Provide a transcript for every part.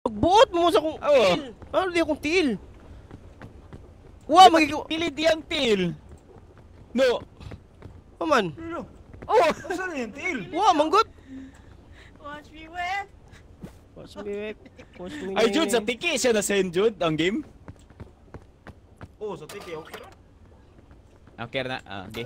Buot mo sa akong tiil. Ano di akong tiil? Wa magig Pili diyang tiil. No. Oh man. Oh, saan yung tiil? Wa manggut. Watch me whip. Watch me whip. Watch me. Ay Jude, sa tiki siya na send Jude ang game. Oh, sa tiki okay ra. Okay na. Ah, okay.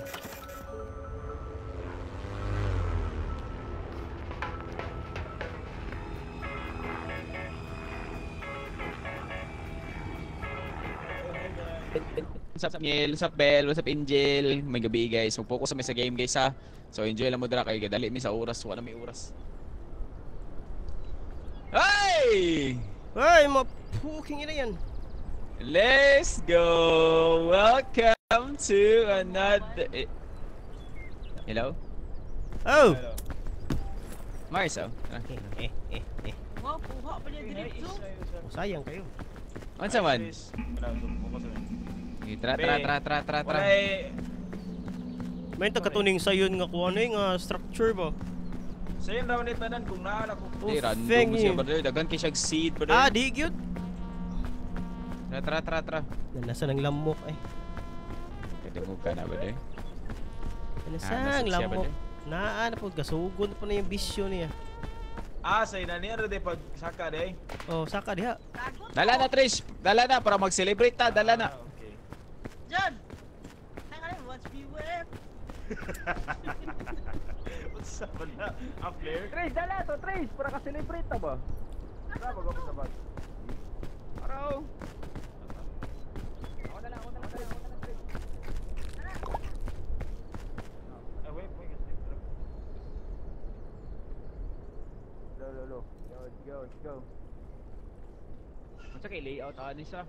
What's up Niel? What's up Bel? What's up Angel? May gabi guys. Mag-focus kami sa game guys ha. So enjoy lang mo dira kay gadali mi sa oras. Wala may oras. Hey! Ay, mapuking ina yan. Let's go! Welcome to another... Hello? Oh! Hello. Mars oh. Wow, kuha pa niya diretso. Oh, sayang kayo. Unsa man? Okay, tara, tara, tara, tara, tara, tara. May katuning sayon nga kuha na nga structure ba? Sayon raw ni tanan kung naala ko. Di, random siya brother. Daghan kay siyag seed brother. Ah, di gyud. Tara, tara, tara, tara. Nasa nang lamok ay. Kadungog ka na brother. Nasa ang lamok. Naa na po, gasugod na po na yung bisyo niya. Ah, say na niya de pag saka de. Oh, saka diha. Dala na Trish, dala na para mag-celebrate ta, dala na. Okay. John. Ay, watch me whip. What's up na? A flare? Trish, dala to Trish para ka-celebrate ta ba? Tara, mag-open sa bag. Araw. Ako na lang, ako na lang, ako na lang, Trish. Ay, wait, wait. Go, go, go. Go, go, go. Unsa kay layout ani sa?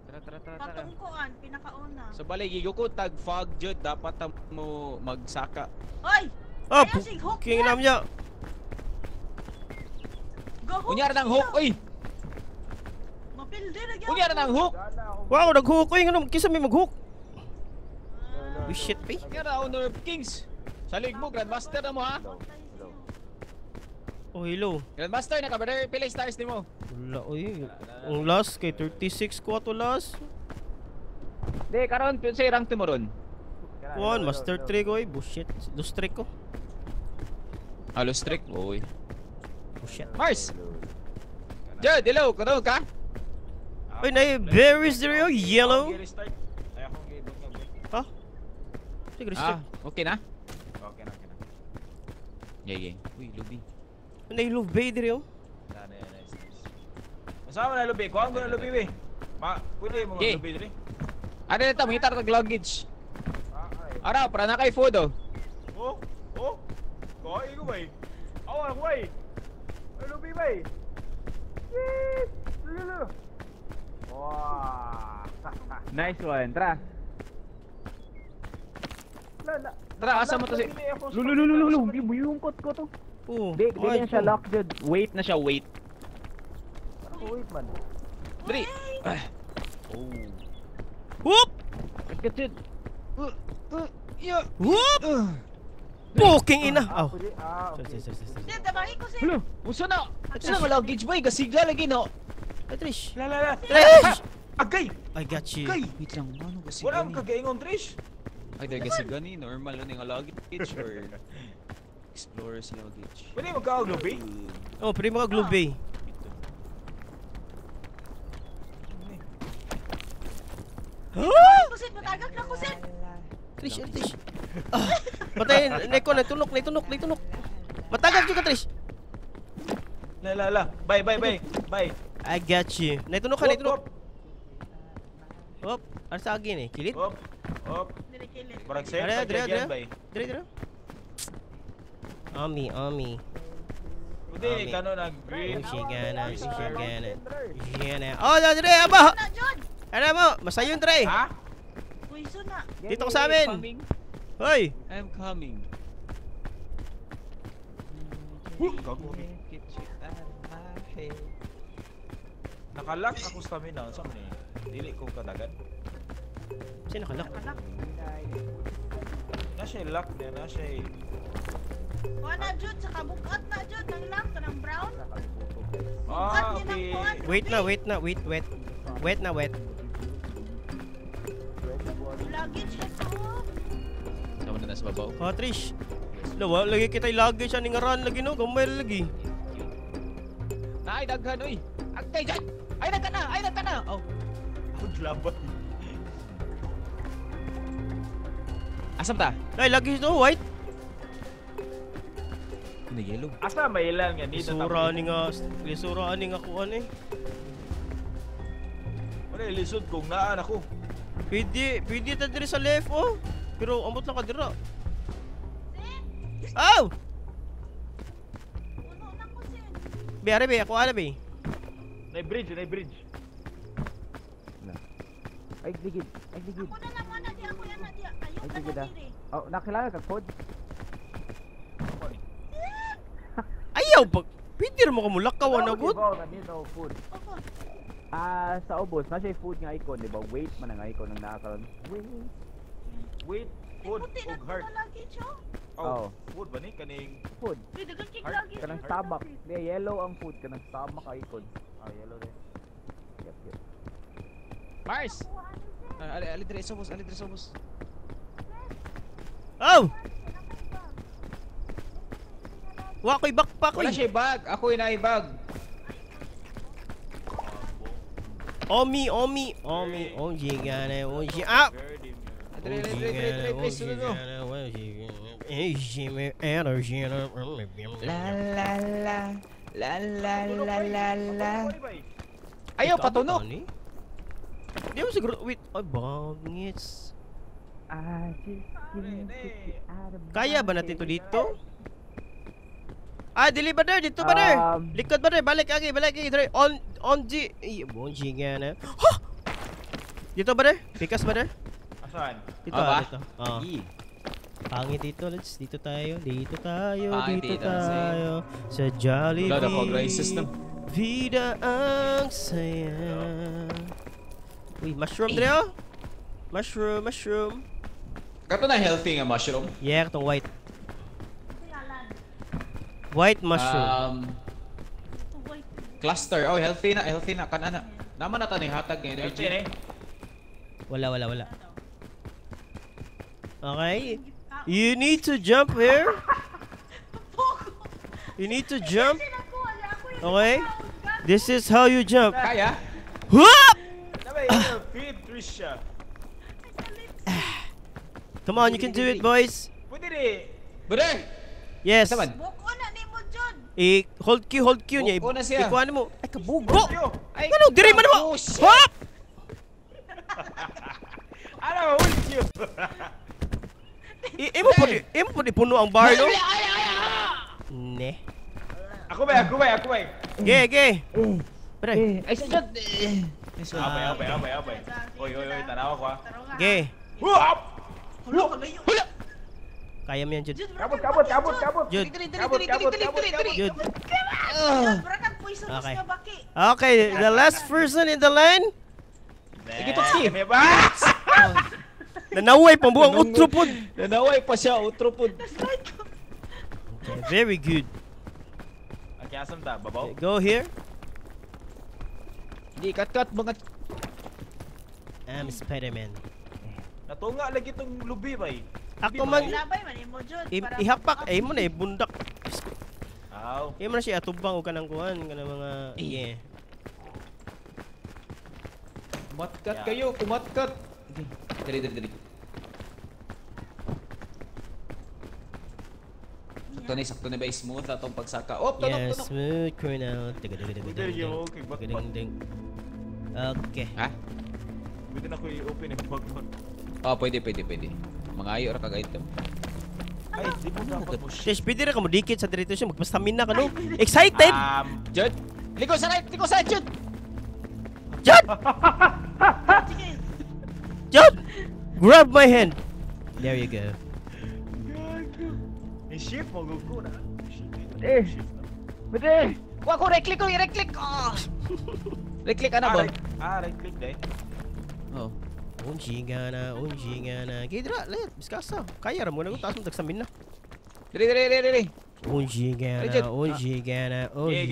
Tara, tara, tara, tara. Patungkuan, pinakauna. So balay gigo ko tag fog jud dapat ta mo magsaka. Oy! Oh, hook king nam niya. Unya ra nang hook oy. Mapildi ra gyud. Unya ra nang hook. Wow, nag-hook oy ngano kinsa may mag-hook? Oh shit, pe. Unya ra Honor of Kings. Salig mo Grandmaster na mo ha. Oh, hello. Grandmaster na ka brother, pila stars nimo? Wala oy. Ang last kay 36 ko ato last. Di karon unsay rank mo ron? 1 Master 3 ko oy, bullshit. Lustrik ko. Ah, lustrik oy. Bullshit. Mars. Jud, hello, karon ka? Oy, nay berries there oh, yellow. Ha? Sige, restart. Ah, okay na? Okay na, okay na. Yeah, yeah. Uy, lubi. Nay lubi dire oh. Nice, nice. Masama na lubi. Kuha ko na lubi, we. Ma, pwede mo nga lubi dire. Ano na ito? Mangitar tag luggage. Ara, para na kay food oh. Oh, oh. Kain ko bay. Awa ko bay. Ay lubi bay. Yes. Lulu. Wah. Nice one, tara. Tara, asa mo to si Lulu lulu lulu, buyungkot ko to. Oh. Di, di na siya lock jud. Wait na siya, wait. Wait man. Dri. Oh. Whoop! Kat jud. Yeah. Whoop! Puking ina. Oh. Sorry, sorry, sorry. Di, tabangi ko si. Hello, unsa na? Unsa na luggage boy? Gasigla lagi no. Ay, Trish. La la la. Trish! Agay! I got you. Agay! Wait lang, mano gasigla. Wala mo kagaingon, Trish. Ay, dahil gasigla ni normal lang nga luggage or Explorer's luggage. Pwede mo ka og lubi? Oh, pwede mo ka lubi. Kusit, matagak na kusit. Trish, Trish. Ah, patay, neko, natunok, natunok, natunok. Matagak juga, Trish. La la la. Bye, bye, bye. Bye. I got you. Naitunok ka, naitunok. Hop, ano sa agin eh? Kilit? Hop, hop. Barang safe, Dre, dre, dre. Dre, Dre, dre. Ami, ami. Hindi, kano nag-green. She gana, she gana. She gana. Oh, dre, aba! Ano mo? Masayon, dre. Ha? Puiso na. Dito ka sa amin. Hoy! I'm coming. Nakalock ako stamina. Saan ni? Dili ko kadagan. Sino nakalock? Na siya lock niya, na siya. Wala na Jud, sa kabukat na Jud, ng lock, ng brown. Oh, Bukat ni nang kuan. Wait na, wait na, wait, wait. Wait na, wait. Luggage na to. Sama na sa babaw. Ha, Trish. Lawa, lagi kita luggage ani nga ran lagi no, gamay lagi. Naay daghan oy. Agtay dyan. Ay nagka na, ay nagka na. Oh. Ako laban. Asam ta? Ay, luggage to, white. Ano yellow? Asa may ilan nga ni Lisura ani nga, lisura ani nga kuan eh. Wala lisod kung naan ako. Pwede, pwede ta diri sa left oh. Pero amot lang ka dira. Aw! Puno na ko sin. Be, are be, ako ala be. Nay bridge, nay bridge. Ay, ligid. Ay, ligid. Ako na lang ana di ako yan na di. Ayaw Ay, ka sige na na. diri. Oh, nakilala ka code? Ayaw pag pwede ra mo ka mulakaw ana gud. Diba, nga no food. Opo. Ah, sa ubos, na siya food nga icon, di ba? Wait man ang icon ang nakakaroon. Wait. Wait, food Puti na og heart. to luggage oh. Oh, food ba ni kaning Food. Uy, dagan kay Heart. luggage. Kanang stomach. Di, yellow ang food. Kanang stomach icon. Ah, yellow din. Yep, yep. Mars. Ali ali dire sa ubos, ali dire sa ubos. Aw! Wa ko'y backpack Wala oy. siya bag. Ako inaay bag. Omi, omi, omi, omi, gana, omi, ah! Dire dire dire dire dire please sunod mo. La la la la la la la la. Ayaw patunok. Di mo siguro, wait, ay bangits. I just can't get out of Kaya ba my natin to head. dito? Ah, dili ba der? Dito ba der? Likod ba der? Balik agi, balik agi. Dre. On G. Ay, bon G nga na. Ha! Dito ba der? Pikas ba der? Asan? Dito, Ah, ba? dito. Ah. Sige. Pangit dito, let's dito tayo, dito tayo, Pangit dito dito, tayo. Sa Jollibee. Wala na ako, crisis na. Vida ang saya. Uy, mushroom dre oh. Mushroom, mushroom. Kato na healthy nga mushroom. Yeah, itong white. White mushroom. Cluster. Oh, healthy na kanana. Naman na ta ni hatag nga energy. Healthy ni. Wala, wala, wala. Okay. You need to jump here. You need to jump. Okay. This is how you jump. Kaya? Hup! Feed Trisha. Come on, you can do it, boys. Pwede ni. Brother! Yes. Saman. Buko na ni mo, Jud. I hold Q niya. Buko na siya. Ikuan mo. Ay, kabugo. Ay, Ano, diri man mo. oh, shit. Hop! Ano, hold Q. Imo po, imo po ipuno ang bar, no? Ne. Ako ba, ako ba, ako ba. Ge, ge. Pre. Ay, sa Jud. Abay, abay, abay, abay. Oy, oy, oy, tanawa ko ah. Ge. Hup! Hula, kalayo. Hula! Kaya mo yan, Jud. Kabot, kabot, kabot, kabot. Jud. Kabot, kabot, kabot, kabot. Jud. Jud, bro, poisonous Okay. nga baki. Okay, the last person in the line. Sige, Tutsi. May ba? Nanaway pambuang utro pod. Nanaway pa siya, utro pod. Okay, very good. Okay, asam ta, babaw. Okay, go here. Hindi, cut-cut mga... I'm Spider-Man. Natunga lagi itong lubi, bay. Ako man Labay man imo, Jud. ihakpak ay mo na ibundak. Aw. Imo na siya atubang og kanang kuan kanang mga yeah. Kumatkat kayo, kumatkat. Dali, dali, dali. Sakto na ba smooth atong pagsaka. Oh, tunok, Yeah, tunok. smooth criminal. Okay. Ha? Pwede na ko i-open yung backpack. Oh, pwede, pwede, pwede. Mga ayo ra kag item. Ay, di mo dapat mo shit. Tish, pwede ra ka mo dikit sa dirito siya magpastamina ka no. Excited! Jud! Liko sa right, liko sa right, Jud! Jud! Jud! Grab my hand. There you go. Ni-shift mo gugo na. Eh. Pwede! Wa ko right click ko, right click. Oh. Right click ana ba? Ah, right click dai. Oh. Unji nga na, unji nga na. Gidra, let, biskasa. Kaya ra mo na taas mo tagsamin na. Dali, dali, dali, dali. Unji gana, unji gana, unji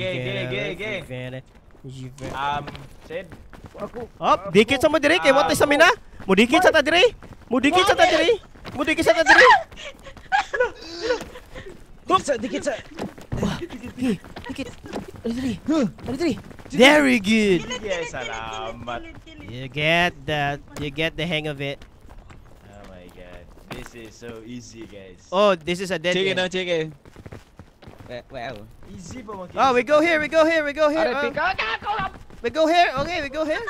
gana. Sid. Up, dikit sa mo dire kay watay sa mina. Mudikit sa ta dire. Mudikit sa ta dire. Mudikit sa ta dire. Dikit sa. Dikit. Diri. Diri. Very good. Yes, salamat. You get that. You get the hang of it. Oh my god. This is so easy, guys. Oh, this is a dead end. Sige. Well. Easy pa makita. Oh, we go here, we go here, we go here. We go here. Okay, we go here.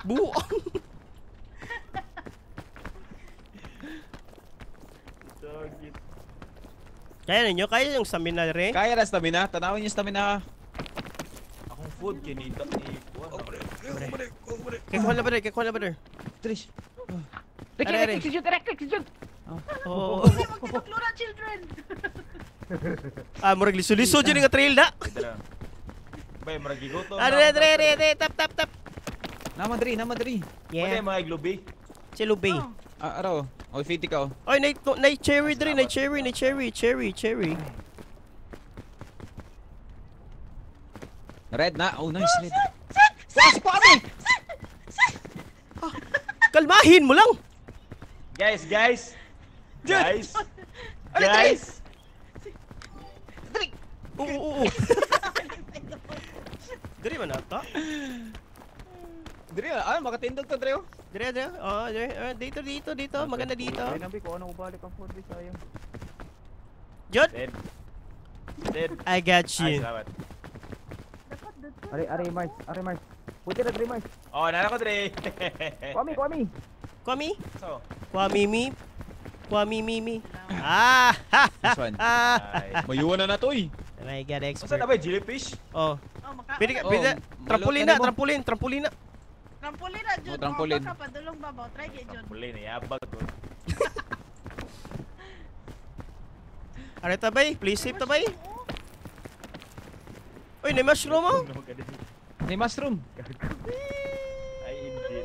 Buong. Kaya ninyo? Kaya yung stamina rin? Kaya na stamina. Tanawin yung stamina. Akong food kinita ni Kuan. Kaya na ba rin? Kaya na ba rin? Trish. Electric, shoot. Oh. Magtinuklura, children. Ah, murag liso-liso dyan nga trail na. Bay, murag gigutom. Are, are, tap, tap, tap. Nama diri. Yeah. Wala mga iglubi. Si lubi. Ah, araw. Oy, fit ikaw. Oy, nay cherry diri, nay cherry, nay cherry, cherry, cherry. Red na. Oh, nice red. Sit! Kalmahin mo lang. Guys, guys. Guys. Guys. Oo. Diri man ata. Diri, ah, makatindog to diri. Diri, diri. Oh, diri. Dito, dito, dito. Maganda dito. Ay, nabi ko ano balik ang food sayang. Jod. Dead. I got you. Ay, salamat. Are, are Mars, are Mars. Puti na diri Mars. Oh, nana ko diri. Kwami, kwami. Kwami? So. Kwami mi. Kwami mi mi. Ah! This one. Mayuwan na na to eh. Oh my god, expert. Unsa na ba jellyfish? Oh. Pwede ka, pwede. Trampolin na, trampolin, trampolin na. Trampolin na, Jud. Trampolin. Padulong babaw. Try kay Jud. Trampolin, yabag ko. Are tabay, please save tabay. Uy, may mushroom oh. May mushroom. Ay, hindi.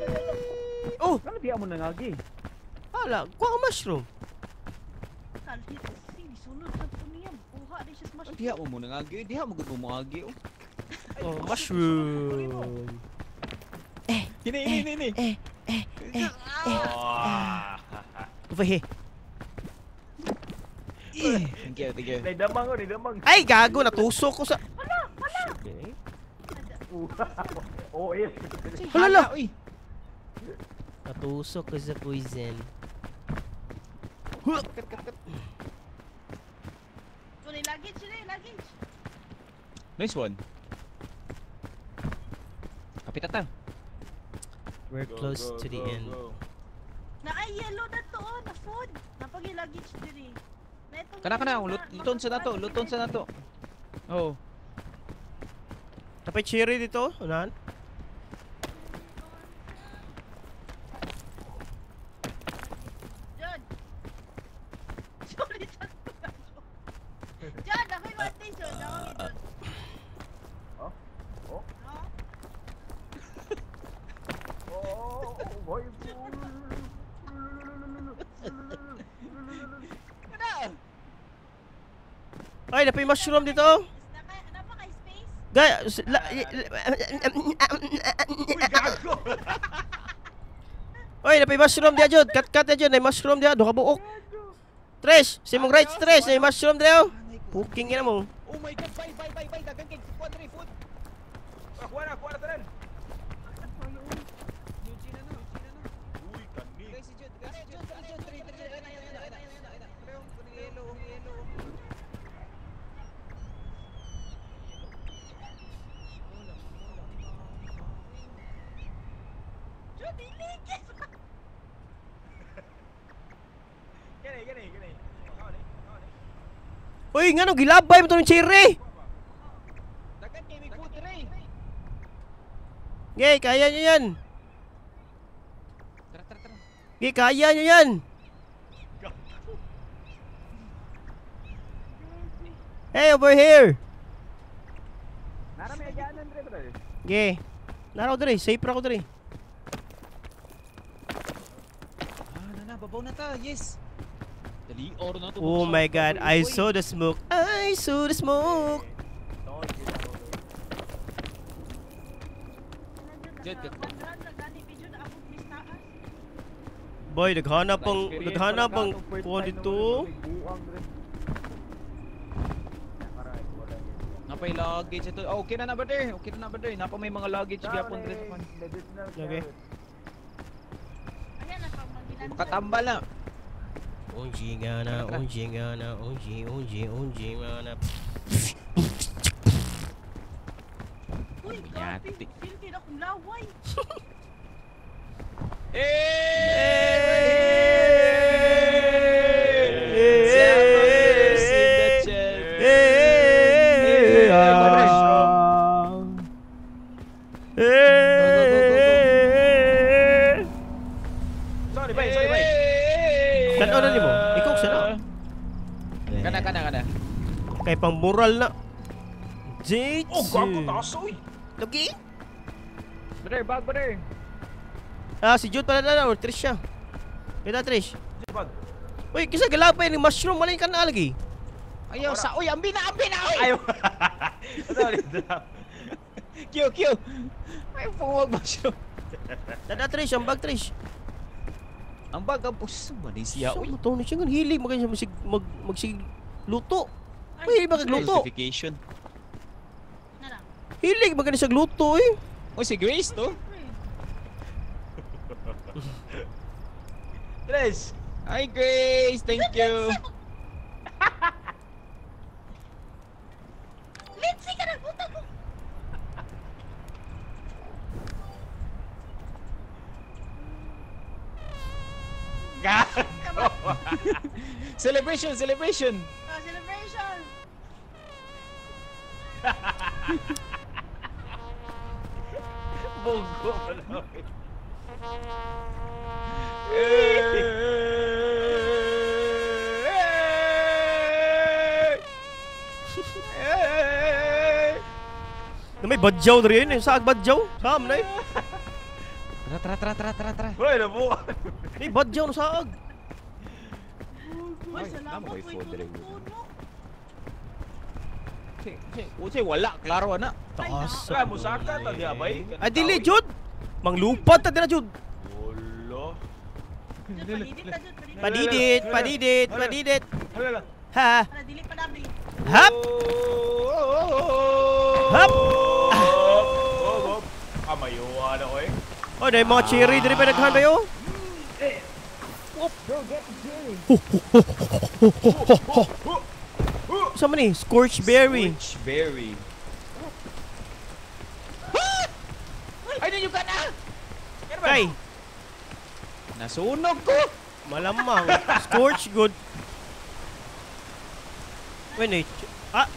Oh! Ano diya mo nangagi? Hala, kuha ka mushroom. Diha mo mo nangagi, diha mo gud mo moagi oh. Oh, mushroom. Eh, ini ini ini. Eh, eh, eh, eh. Over here. Thank you, thank you. Naidamang ko, naidamang. Ay, gago, natusok ko sa... Hala, hala. Oh, eh. Hala, hala. Natusok ko sa poison. Luggage, luggage. Nice one. Kapit ata. We're close to the end. Na ay yellow na to, oh, na food. Napagi luggage diri. Kana kana, luton sa nato, luton sa nato. Oh. Napay cherry dito, unahan. John. Sorry, John. John, ako'y one day, John. Ako John. Oh? Oh? Oh? Oh, boy. Ay, napay mushroom dito. Napaka-space. Guys, oy, napay mushroom diya, Jod. Cut-cut na, Jod. May mushroom diya. Duha ka buok. Tres, simong right, tres. May mushroom diya. Puking ina mo. Oh my god, bye, bye, bye, bye. Dagan kay kuan diri food. Kuha na, kuha na tanan. Uy, kani. Guys, si Jod, guys, si Jod, Jod, Jod, Jod, yellow, yellow. Jod, iligis. Gani, gani, gani. Uy, nga no, gilabay mo to ng cherry. Dagan kay may food diri. Gay, kaya nyo yan. Tara, tara, tara. Gay, kaya nyo yan. Hey, over here. Nara may agyanan dre, brother. Gay. Nara ko dre, safe ra ko dre. Ah, nana, babaw na ta. Yes. Dali oro na to. Oh my God, I saw the smoke. I saw the smoke. Boy, naghanap ang kuha dito. Napay luggage ito. Oh, okay na na brother. Okay na na brother. Napa may mga luggage gyapon dre sa. Okay. Makatambal na. Unji gana, unji gana, unji unji unji mana. Uy, grabe. Silti na kong laway. Sorry, bay, sorry, bay. Kano na nimo? Ikaw sa na. Kana kana kana. Kay pang moral na. Jade. Oh, gago taas oy. Lugi? Brother, bag brother. Ah, si Jude pala na or Trish siya. Kita Trish. Bag. Uy, kisa galapay ni mushroom malay ka na lagi. Ayaw sa oy, ambi na oy. Ayaw. Sorry. Q Q. Ay pungwag mushroom. Dada Trish, ang bag Trish. Ang bag ang puso man ni siya oy. So, to ni siya ngan hilig magay siya mag magsig luto. Hilig magluto. Notification. Hilig magani siya luto eh. Oy, si Grace to. Tres. Hi Grace, thank you. Lindsay ka na buta ko. Gago. Celebration, celebration. Oh, celebration. Bogo pala. Na may badyaw na rin eh. Saan badyaw? Saan na eh? Tara, tara, tara, tara, tara. Hoy, nabuka. May badyaw na saag. Uy, salamat po ito. Uy, wala. Klaro na. Taas. Kaya mo saka, tadi abay. Ay, dili, Jude! Manglupad ta din na, Jude! Wala. Padidit, padidit, padidit. Ha? Hap! Hap! Ah, mayuwa na ko eh. Oh, dahil mga cherry diri pa naghan ba yo? Go get the cherry. Sa man ni? Scorch berry. Scorch berry. Ay, nanyo ka na! Kay! Nasunog ko! Malamang. Scorch good. Wait, wait. Ah!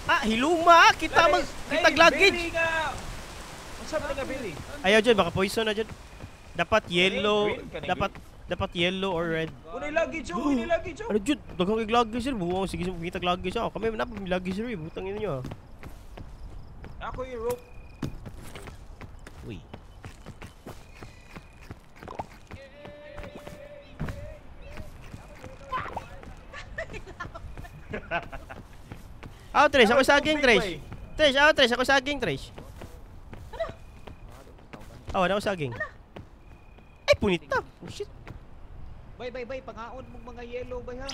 Ah, hiluma! Kita mag... Kita luggage! Unsa man nga berry? Ayaw dyan, baka poison na dyan. Dapat yellow. Dapat yellow or red. Unay luggage oh, unay luggage oh. Ano dyan? Daghang kay luggage sir. Buwang sige kita luggage ah. Kami na luggage sir. Butang ina niyo ah. Ako yung rope. Uy. Ah, Trish, ako saging, Trish. Trish, ah, Trish, ako saging, Trish. Ah, wala ako saging. Ay, punita. Oh, shit. Bay, bay, bay, pangaon mong mga yellow, bay, ha?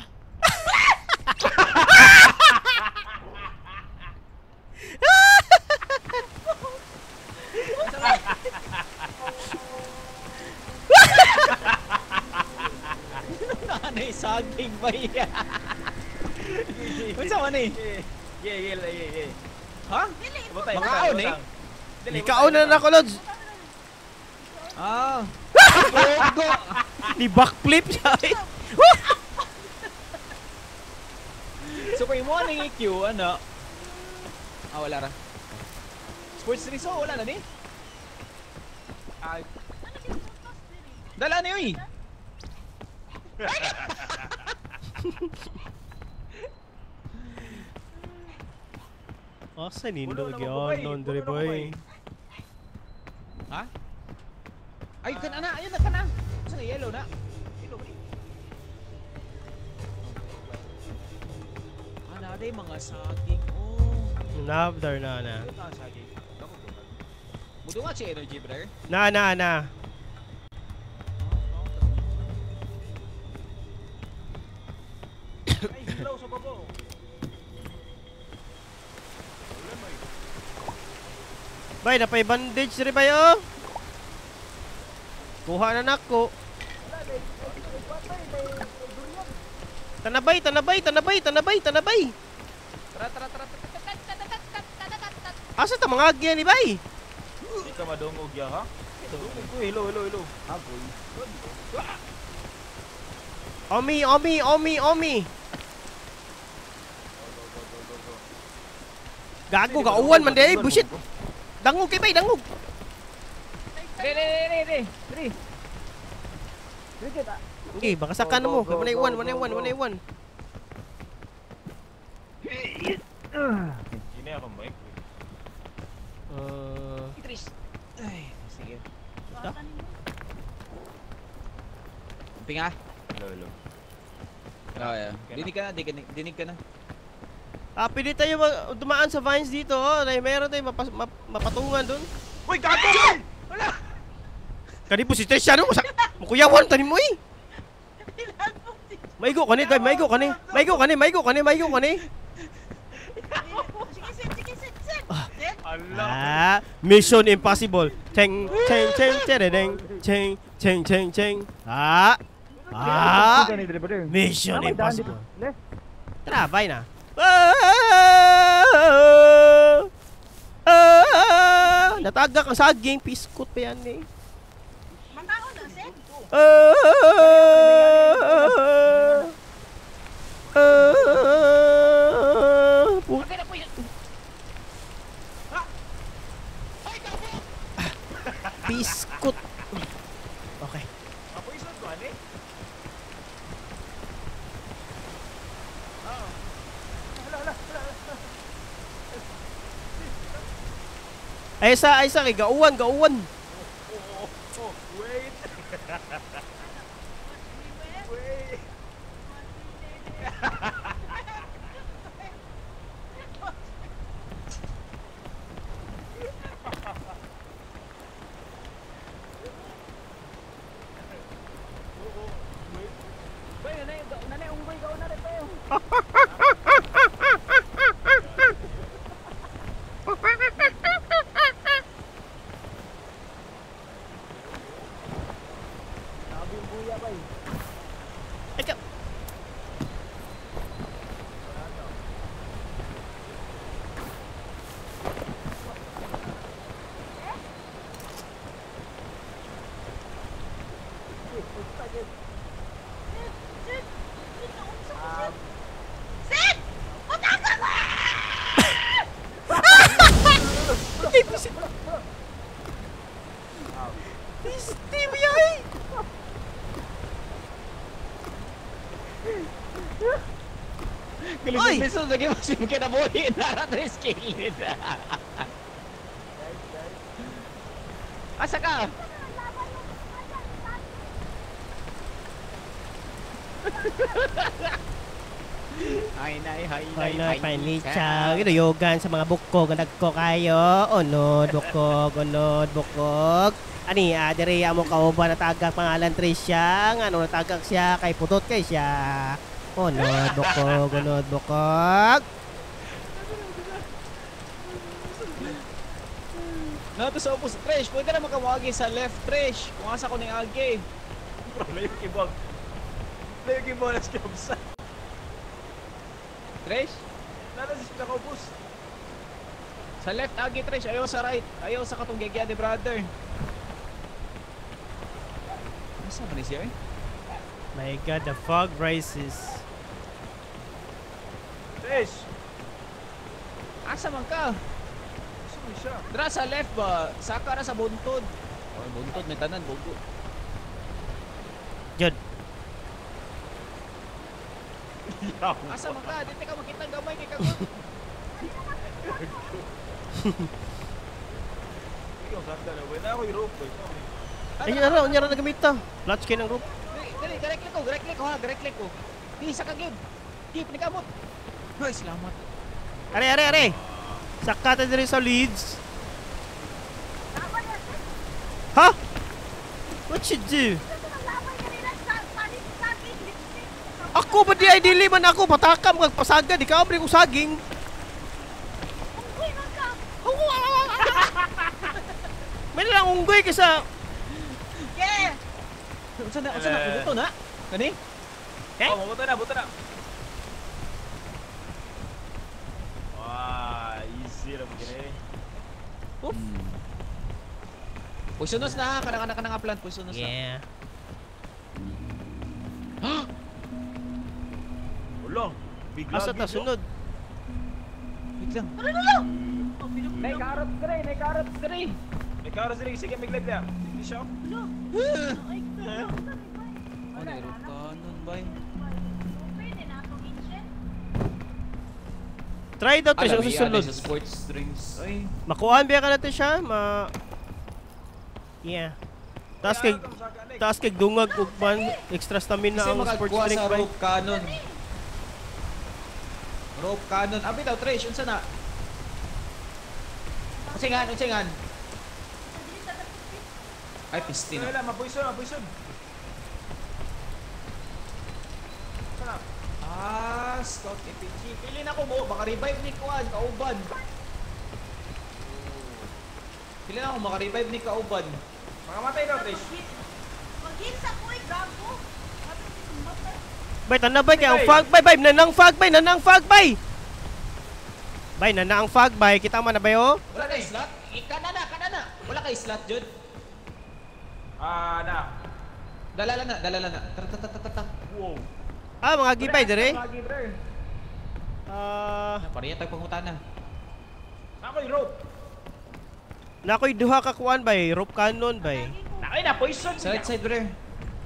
Nanay, saging, bay. Unsa man eh? Yeah, yeah, yeah, yeah. Ha? Mangaon eh? Ikaon na na ako, Lods. Ah. Go, go. Ni backflip siya eh. So kay mo ning EQ ano? Ah, wala ra. Sports resort wala na ni. Ay. Dala ni oy. Asa nindo gyud non dre boy. Ha? Ay kan ana, ayun na kana. Sa yellow na. Yellow ba ni? Naday mga saging. Oh. Nabdar na na. Saging. Mudo nga si energy, brother. Na na na. Ay, hilaw sa baba. Bay, napay bandage rin ba yo? Kuha na nako. Tanabay, tanabay, tanabay, tanabay, tanabay. Tara, tara, tara. Asa ta mga agyan ni bay? Di ka madungog ya ha? Dungog ko, hello, hello, hello. Agoy. Omi, omi, omi, omi. Gago, gauwan man day, bullshit. Dangog kay bay, dangog. Re, re, re, re, re. Cricket ah. Okay, baka saka na mo. 1 1 1 1 1 1. Hindi na akong mic. Trish. Ay, sige. Pinga. Hello, hello. Oh, yeah. Dinig ka na, dinig ka na. Ah, pwede tayo dumaan sa vines dito, oh. Ay, meron tayo mapatungan dun. Uy, gago! Wala! Kani po si Trish, ano? Mukuyawan, tanin mo eh! Maigo kani, tay, maigo kani. Maigo kani, maigo kani, maigo kani. Sige, sit, sige, sit, sit. Ah, Mission Impossible. Cheng, cheng, cheng, cheng, cheng, cheng, cheng, cheng. Ah! Ah! Mission Impossible. Tara, bye na. Ah, natagak ang saging, piskot pa yan eh. Mantaon na, Seth. Piskot. Okay. Mapoison ko, ani? Ay sa kay gauwan, gauwan. Oh, wait. Wait. Bay, nanay unggoy ka na rin tayo. Ay ka. Seth, Seth, naunsa ko, Seth. Seth! Patagan mo! Ay, bisit. Pisti mo yan. Oy! Galing sa lagi mo sim kinabuhi na Tres kilid. Asa ka? Ay nay hay nay Ay, panlichaw. Ginuyogan sa mga bukog. Ang nagko kayo. Unod, bukog, unod, bukog. Ani, adere amo kauban natagak pangalan Tricia. Nga, ano natagak siya? Kay putot kay siya. Unod, bukog, unod, bukog. Nato sa opos, Trish, pwede na makawagi sa left, Trish. Kung asa ko ning agi. Bro, layo kibog. Layo kibog na siya. Trish? Nasa si pinakaubos. Sa left agi, Trish. Ayaw sa right. Ayaw sa katong gagya ni brother. Asa man ni siya eh? My God, the fog rises. Trish! Asa man ka? Asa man siya? Dra sa left ba? Saka na sa buntod. Oh, buntod may tanan bugo. Jod. Asa man ka? Dito ka makita gamay kay kagot. Ikaw sakta na. Wala ako yung rope. Ay, ara, unya ra nagamit ta. Clutch kay ng rope. Dali, dali, direct click ko, direct click ko ha, direct click ko. Di sa ka give. Give ni kamot. Ay, salamat. Are, are, are. Sakata diri sa leads. Ha? What you do? Ako ba di ay dili man ako patakam kag pasaga di ka abre ko saging. Unggoy man ka. May lang unggoy kaysa Yeah. Unsa na? Unsa na? Buto na? Kani? Eh? Oh, buto na, buto na. Wah, easy ra gini. Oof. Poisonous na, kana kana nga plant, poisonous na. Yeah. Ulo. Bigla. Asa ta sunod? Wait lang. May carrots dre, may carrots dre. May carrots dre, sige may glide na. Hindi siya. Ano yung kanon bay? Try daw to siya sa sunod. Sa sports drinks. Ay. Makuhaan biya ka natin siya, ma. Yeah. Taas kay dungag ug man extra stamina Kasi ang sports makagkuha drink sa bay. rope cannon. Rope cannon. Abi daw Trish, unsa na? Unsa ngan, unsa ngan? Ay, pistin. Wala, mapoison, mapoison. Sana. Ah, scout RPG. Pili na ko mo, baka revive ni Kuan, kauban. Pili na ako, maka-revive ni kauban. Makamatay daw, Trish. Mag-heal sa ko, gago. Bay tanda bay kay ang fog bay bay nanang fog bay nanang fog bay. Bay nana ang fog bay kita man na bay oh. Wala kay slot? Kana na, kana na. Wala kay slot, jud. Ah, na. Dala na, dala na. Tara, tara, tara, tara. Wow. Ah, mga gibay dire. Mga dre. Ah, Pareha tag pangutana. Ako'y rope. nakoy duha ka kuan bay, rope cannon bay. Nakoy na poison. Sa right side, brother.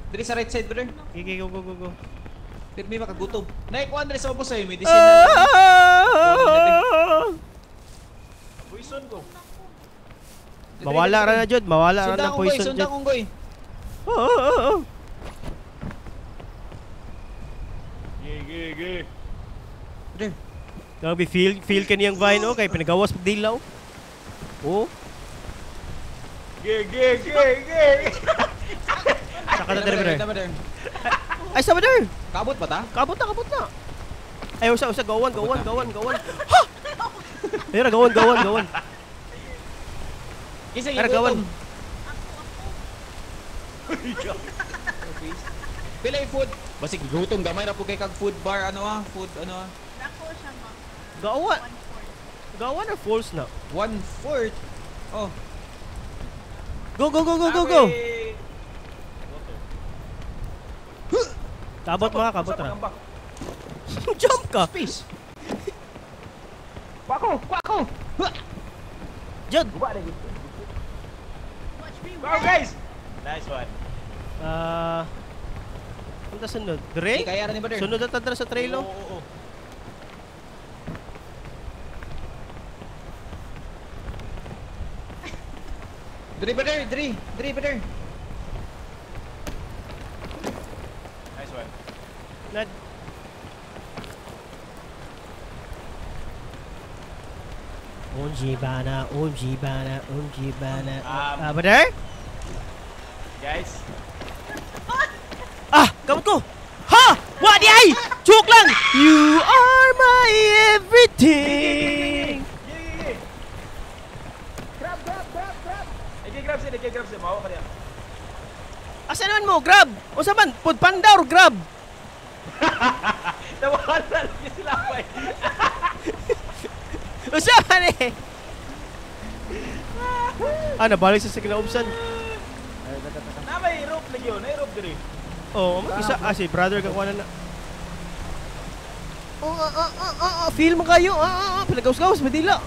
Diri sa right side, brother. Sige, go go go go. Diri may makagutom. Nay kuan diri sa ubos ay medicine na. Ah! Poison ko. Mawala ra na jud, mawala ra na Sundang unggoy, poison jud. sundang unggoy. Oh, oh, oh, oh. Ge ge ge. Brother. Grabe feel kaniyang vine oh kay pinagawas pag dilaw. Oh, Ge ge ge ge. saka na dire Brother, brother. brother. Ay, sa brother. Kaabot ba ta? Kabot na, kabot na. Ay, usa usa gawan gawan gawan gawan. Ha! Ayun, gawan gawan gawan. Kinsa Tara, gawan. gigutom? Pila yung food? Basig gutom gamay ra po kay kag food bar ano ah, food ano ah. Dako siya ma. Gawan. 1/4. Gawan or false na? 1/4. Oh, Go go go go go go. Kabot mga kabot ra. Jump ka. space. Kwako, kwako. Jud. Guba lagi. Watch me Go guys. Nice one. Ah. Punta sunod. Dre? Di kaya ra ni brother. Sunod na tadra sa trail oh. Oo, oo, oo. Diri brother, diri, diri brother. Nice one. Nad OMG bana, OMG bana, OMG bana. Ah, brother? Guys. Ah, kamot ko. Ha! Wa di ay! Joke lang. You are my everything. Ge ge ge. Grab, grab, grab, grab. Ike grab siya, ike grab siya. Mawa ka niya. Asa naman mo? Grab. Unsa man? Food panda or grab? Nawala lagi sila bay. Unsa man eh? Ah, nabalik sa kinaubsan. Na may rope lagi yun, may rope diri. Oh, mag-isa. Ah, si brother kakuha na na. Oh, ah, ah, ah, ah, ah, feel mo kayo. Ah, ah, ah, pinagawas-gawas, madila.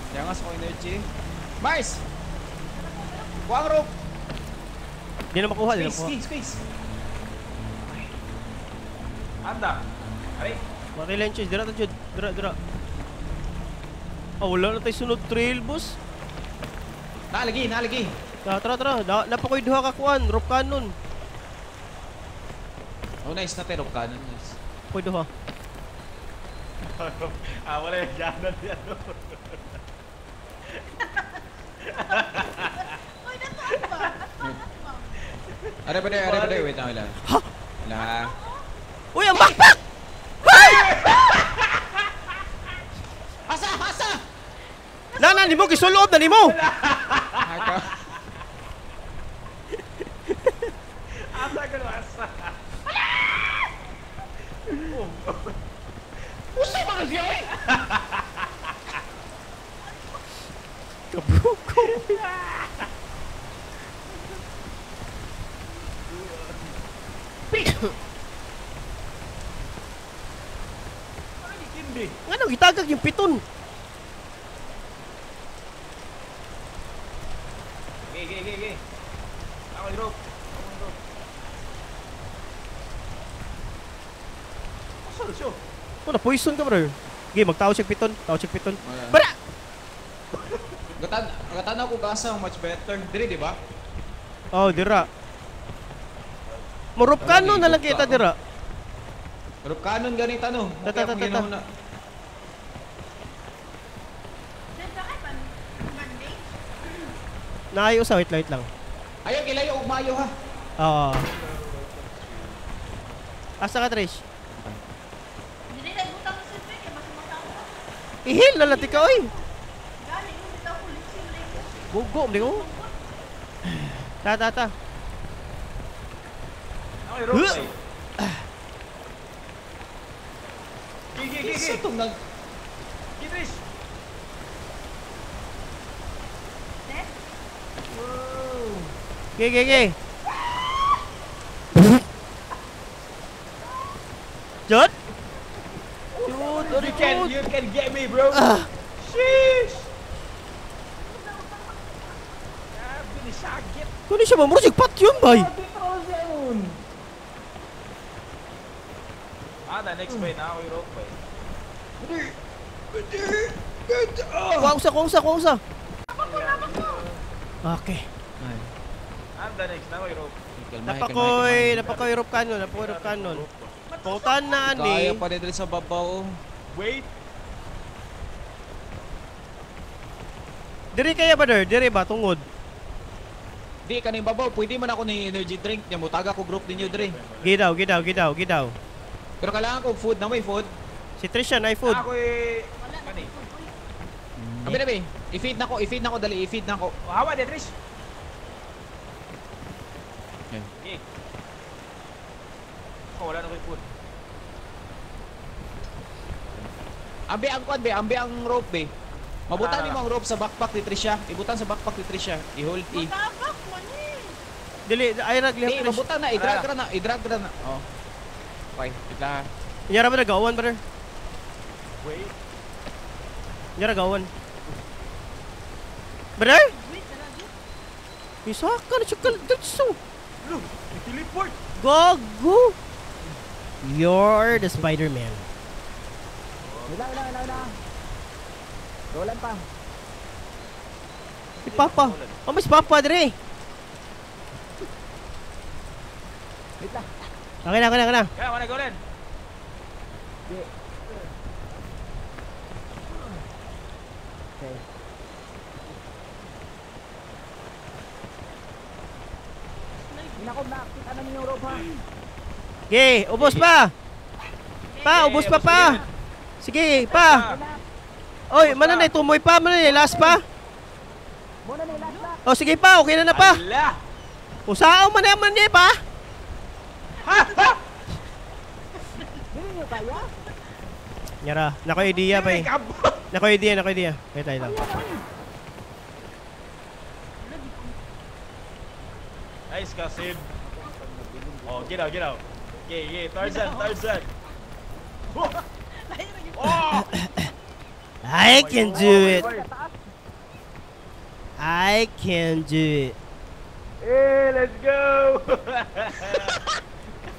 Kaya nga sa ko energy. Mars! Kuha ang rope. Di na makuha, di na Space, makuha. space, space. Anda. Ari. Matay lang, Chase. Dira ta, Jud. Dira, dira. Ah, wala na tayo sunod trail, boss. Naalagi, naalagi. Tara, tara, tara. Napakoy duha ka kuan, rope cannon. Oh, nice na pero rope cannon. Nice. Apoy duha. Ah, wala yung gana niya. Uy, natuan ba? Atbang, atbang. Are pa, are pa, wait lang, wait lang. Ha? Wala. Uy, ang backpack! Ay! Asa, asa! Nana nimo gisulob na nimo. Haka. Asa ka no, asa. Usa ba siya oy? Kabruko. Ano ni Kindi? Ngano gitagag yung piton? Okay, okay, okay, okay. Ako yung rope. Ako yung rope. Asa na siya? Oh, na poison ka bro. Okay, magtao siya piton, tao siya piton. Wala. Bara! Gatan, gatan ako gasa much better. Dire di ba? Oh, dira. Morup kanon na lang kita dira. Pero kanon ganita no. Ta, ta, ta, ta, ta. Naayo sa wait lang, wait lang. Ayaw kilayo og maayo ha. Oo. Asa ka, Trish? Dili na ibutang sa silbi kay basta matao ka. Ihil na lang ka oy. Gani yung bitaw ko litsin lang ko. Gugo, hindi ko. Ta ta ta. Ako yung rope. Huh? eh. Okay, okay, okay, Isa okay. tong nag Okay, Trish. Sir? Okay, okay, okay. Jod? Jod, You can, Jod. you can get me, bro. Ah. Sheesh! Grabe ni sakit. Kunin siya ba? Murag pat yun, bay. Ah, the next way na ako yung rope, bay. Kuha usa, kuha usa, kuha usa. Okay. Ah, the next na ako yung rope. Napakoy, napakoy rope cannon, napakoy rope cannon. Pangutan na Kaya ani. pa diri sa babaw. Wait. Diri kaya ba der? Diri ba tungod? Di kaning babaw, pwede man ako ni energy drink nya mutaga ko group ninyo diri. Gidaw, gidaw, gidaw, gidaw. Pero kailangan ko food na may food. Si Trisha na food. Ako eh. Wala na Kani. food, uy. Abi na be, i-feed na ko, i-feed na ko dali, i-feed na ko. Oh, hawa de, Trish. Okay. Okay. Ako, wala na ko yung food. Ambi ang kwan be, ambi ang rope be. Mabutan Ah. nimo ang rope sa backpack ni Trisha. Ibutan sa backpack ni Trisha. I-hold i. Matabak man eh. Dili ay rag Di, lihat Trish. mabutan na, i-drag ra na, i-drag ra na. Oh. Okay, wait lang. Nyara ba nagawan brother? Wait. Nyara gawan. Brother? Wait, tara, Jud. Isa ka na siya kal- Look, teleport. Gago. You're the Spider-Man. Wala, wala, wala, wala. Rolan pa. Si Papa. Oh, mas Papa dire. Wait lang. Okay na, okay na, okay na. Kaya, wala go rin. Di. Okay. Inako na, kita na ninyo rope ha. Okay, ubos pa. Pa, ubos pa pa. Sige, pa. Oy, mana na tumoy pa, mana na last pa. Muna ni last na. Oh, sige pa, okay na na pa. Ala! Usao man na man niya pa. Ha! Ha! Dili niyo kaya? Nyara, nako idea pa eh. Nako idea, nako idea. Wait lang. Nice kasi. Oh, get out, get out. Okay, okay, Tarzan, Tarzan. Oh! Oh! I can do it. I can do it. Hey, let's go!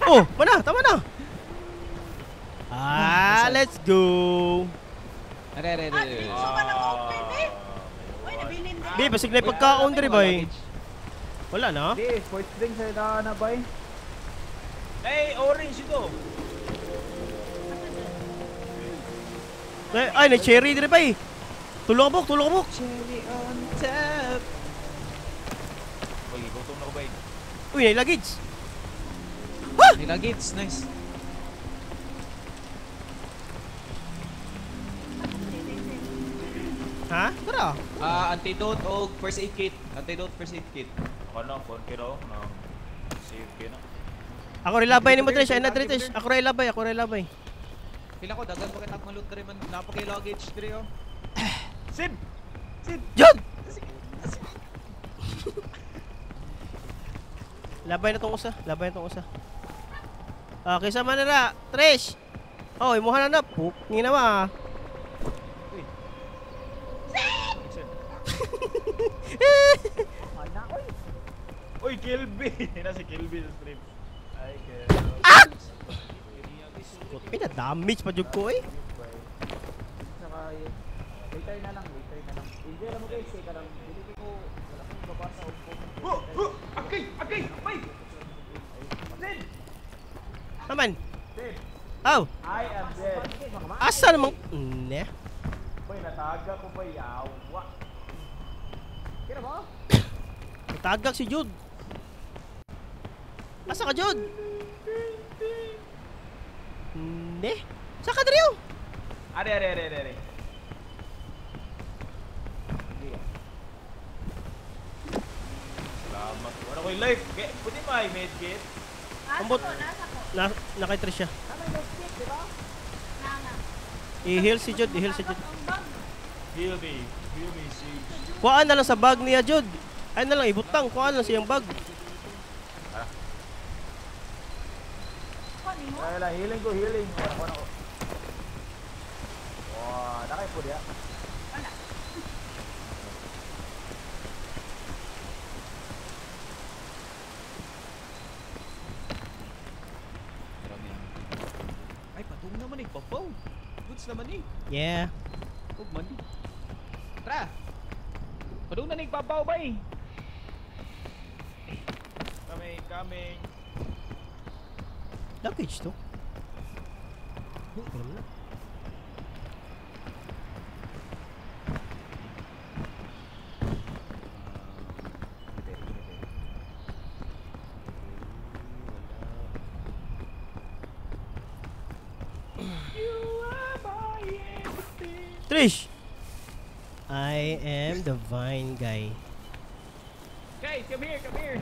Oh, mana, tama na. Ah, let's go. Are, are, are, Ah, are. diretso man ang open eh. Uy, nabilin din. Bi, basig na pagkaon diri bay. Wala na. Di, sports drink sa na na bay. Hey, orange ito. Ay, na cherry dire bay. Tulong buk, tulong buk. Cherry on top. Uy, gutom na ko bay. Uy, na luggage. May luggage, nice. Ha? Tara. Antidote o first aid kit. Antidote, first aid kit. Ako na, phone kiro. No. Save kayo na. Ako rin labay ni mo Trish, ay na Trish. Ako rin labay, ako rin labay. Pila ko dagan pa kitag malut diri man napa kay luggage diri oh. Sid! Sid! Jud! Labay na tong usa, labay na tong usa. Okay, sama na ra, Trish. Oh, imuha na na. Puk, ni na ma. Uy. Sid! Uy, Kilby! Nasa Kilby sa stream. Ay, Kilby. Ah! Ay, na-damage pa jud ko eh. Saka yun. Later na lang, later na lang. Enjoy lang mo guys, kay karang dili ko wala akong babasa og comment. Oh! Oh! Agay! Agay! Bay! Sid! Naman. Sid! Aw, I am dead. asa namang ne? Bay, nataga ko bay. Awa. Kira mo? Tagak si Jude. Asa ka, Jude? Ne? Sa ka diri? Are, are, are, are, are. Salamat. Wala ko'y life. Pwede ba ay medkit? Ambot. Nasa ko. Na nakay Trish siya. Tama yung medkit, di ba? Na. I-heal si Jude, i-heal si Jude. Heal me. Heal me, sis. Kuhaan na lang sa bag niya, Jude. Ay na lang, ibutang. Kuhaan lang siyang bag. Wala, healing ko, healing. Wala, wala ko. Wow, nakay po diya. Wala. Ay, patong naman eh, babaw. Goods naman eh. Yeah. Ug man. Tara. Padung na nagbabaw bay. Coming, coming. Luggage to. Alam na. Trish! I am the vine guy. Guys, come here, come here.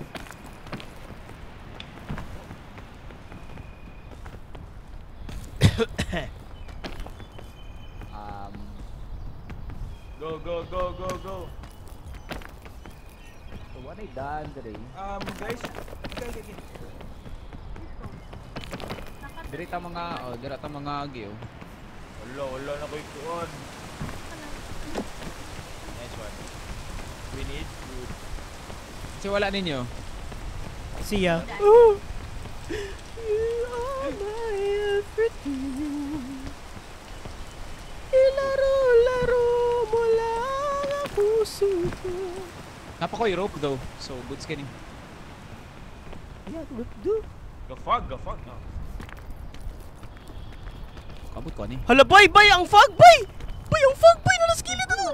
Go, go, go, go, go. So what I done today? Guys, okay, okay, okay. Diri ta mga, oh, dira ta mga agi oh. Wala, wala na ko'y kuon. Nice one. We need food. Kasi wala ninyo. See ya. Oh. You are my everything. Ilaro-laro mo lang ang puso ko. Napakoy rope though. So goods kini. Yeah, rope do. Gafag, gafag. No. Kabot ko ani. Hala bay, bay ang fog bay. Bay ang fog bay na naskilid na to.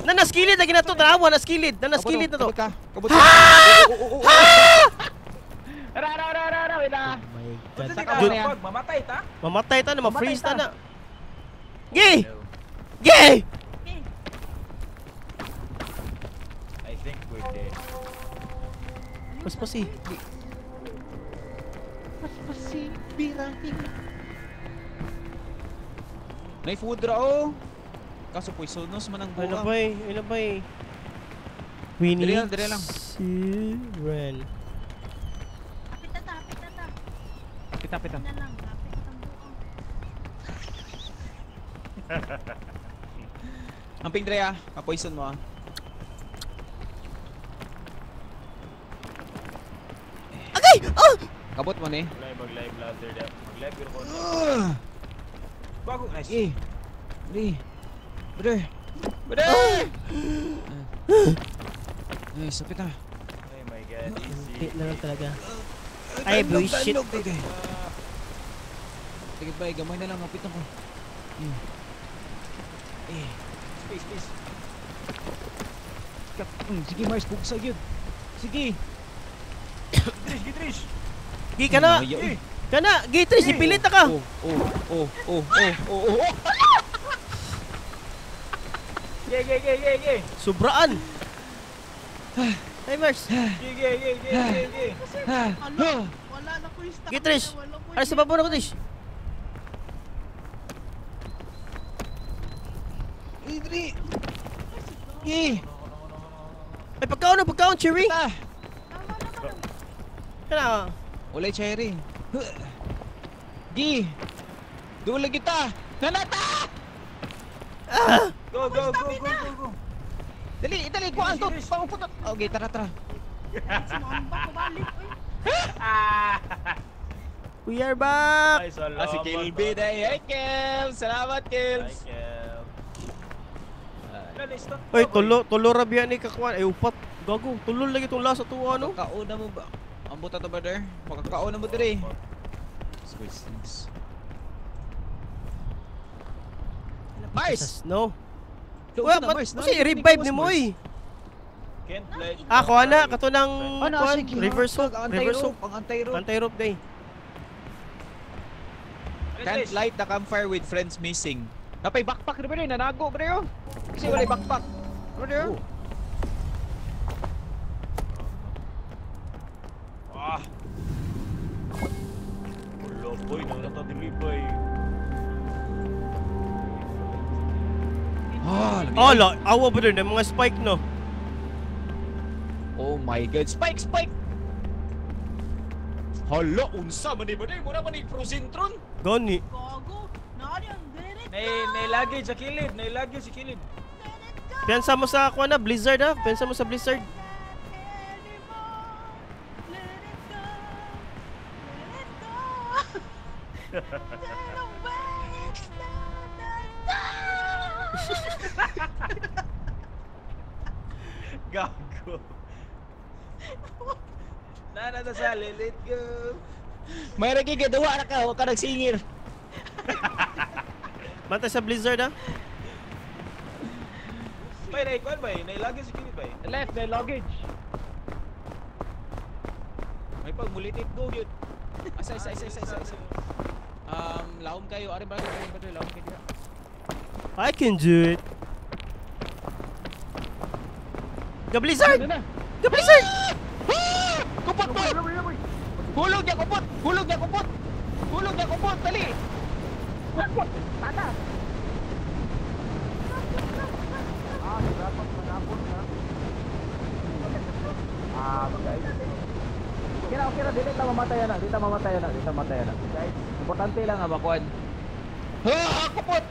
Na naskilid na ginato tanawa naskilid, na naskilid na to. Kabot ka. Kabot ka. Ra ra ra ra ra wait ah. Oh my God. Unsa ka Dude, fog? Mamatay ta? mamatay ta na, ma-freeze ta na. Gay! Gay! I think we're dead. Paspasi. Paspasi birahin. Nay food ra oh. Kaso poisonous man ang Ano buang. bay? Ano bay? We Dali need lang, dali lang. siren. Kapit na ta, kapit na ta. Pita pita. Na lang, kapit ang buong. Amping Drea, ma-poison mo ah. Agay! Ah! Kabot mo ni. Wala yung mag-live ladder da. Mag-live pero ko. Bago nice. Eh. Bre. Bre. Bre. Ay, sapit na. Oh my God, easy. Hindi na lang talaga. Ay, bullshit. Sige ba, gamay na lang, mapit ako. Space, space. Sige Mars, bugsa gyud. Sige. Gitrish, gitrish. Gi kana. Kana, gi Trish, ipilit na ka. Oh, oh, oh, oh, oh, oh, oh. Ge, ge, ge, ge, ge. Sobraan. Hey Mars. Ge, ge, ge, ge, ge, ge. Wala na ko yung stock. Gi Trish. Ano sa babo na ko Trish? Idri. Gi. Ay pagkaon na, pagkaon, Cherry. Kana. Walay cherry. Gi. Duol kita. Nanata. Ah! Go, go, go, go, go, go. Dali, dali, kuhaan to. Panguputot. Okay, tara, tara. We are back. Ay, salamat. Ah, si Kelvin ay. Hi, Kel. Salamat, Kels. Hi, Kel. Ay, tulo rabian ni kakuan. Ay, upat. Gago, tulo lagi itong last ato, ano? Makakauna mo ba? Ang buta to, brother. Makakauna mo dire. Squeeze things. Mars! No. Well, ba't kasi revive ni mo eh. Ah, kuha na. Kato ng reverse hook. Reverse hook. Ang anti-rope. Anti-rope day. Can't light the campfire with friends missing. Napay backpack na ba rin? Nanago ba rin? Kasi wala'y backpack. Brother? Ah! Wala boy, nanatadili boy. Ah, oh, la, awa ba rin? Mga spike no? Oh my God! Spike! Spike! Hala, unsa man ba rin? Mura man ni Frozentron? Gani. Gago! Nay luggage sa kilid! Nay luggage sa kilid! Pensa mo sa kuha na, Blizzard ha? Pensa mo sa Blizzard. Gago. Nana na sa let it go. May lagi ka duwa na ka, huwag ka nagsingir. Bantay sa Blizzard ha. Bay, naikuan bay, nailagay sa kilid bay. Left, may luggage. May pag mulitit go yun. Asa isa isa isa isa isa. Laom kayo, ari ba laom kayo. I can do it. The Blizzard! The Blizzard! Kupot po! Hulog niya kupot! Hulog niya kupot! Hulog niya kupot! Dali! Kupot! Tata! Ah, dapat manapot na. Ah, bagay. Okay na, okay na. Dili ta mamatay na. Dili ta mamatay na. Dili ta mamatay na. Guys, importante lang nga makuan. Ha! Kupot!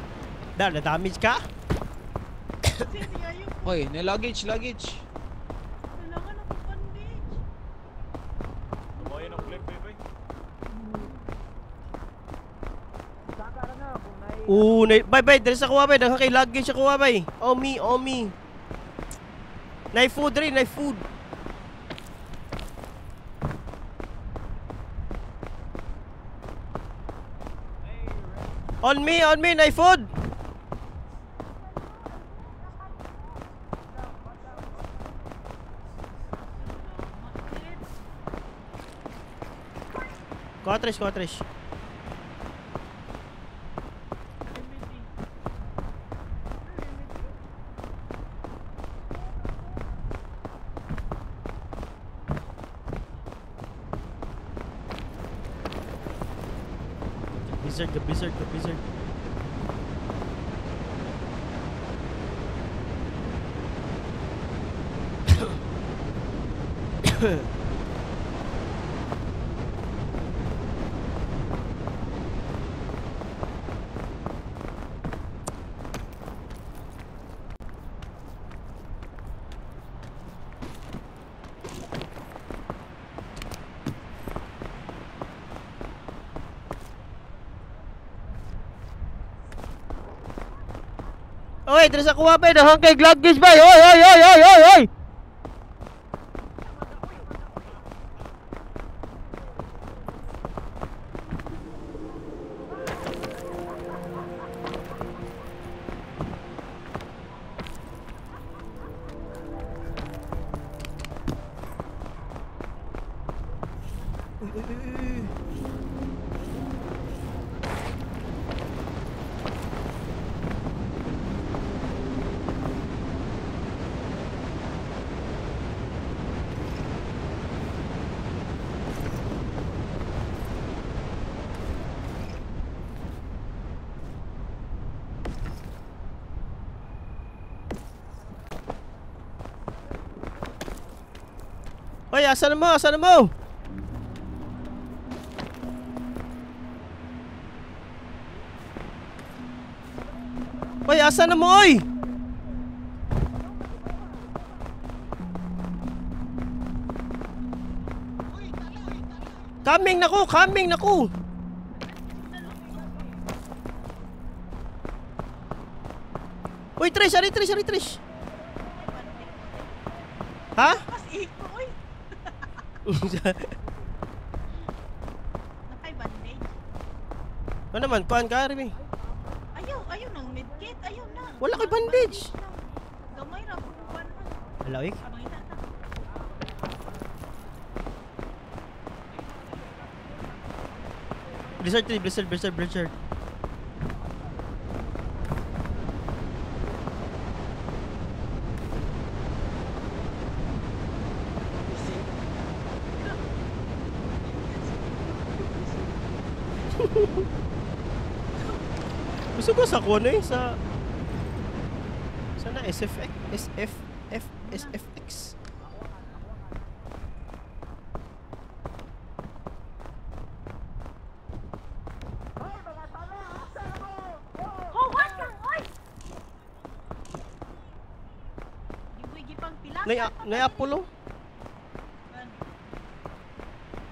Dal, na-damage ka? Hoy, na luggage, luggage. Kailangan ako bandage. Lumayan ang clip, baby. Oo, bye bye, dali sa kuha bay, daghan kay luggage sa kuha bay. Omi, omi. Nay food rin, nay food. On me, nay food. Kuha Trish, kuha Trish. Blizzard, the blizzard, the blizzard. Oy, diri sa kuha bay, dahang kay luggage bay. Oy, oy, oy, oy, oy, oy. Uy, uy, uy. Hoy, asan mo? Asan mo? Hoy, asan mo, oy? Coming na ko, coming na ko. Uy, Trish, ari Trish, ari Trish. Ha? Nakay-bandage. Ano naman? Kuan ka, Remy? Ayaw, ayaw ng medkit. Ayaw na. Wala kay bandage. Gamay ra ko kuan man. Wala, oy. Blizzard 3, Blizzard, Blizzard, Blizzard. Gusto ko sa kuno eh, sa sana SFX, SFF, SFX. Nay Apollo.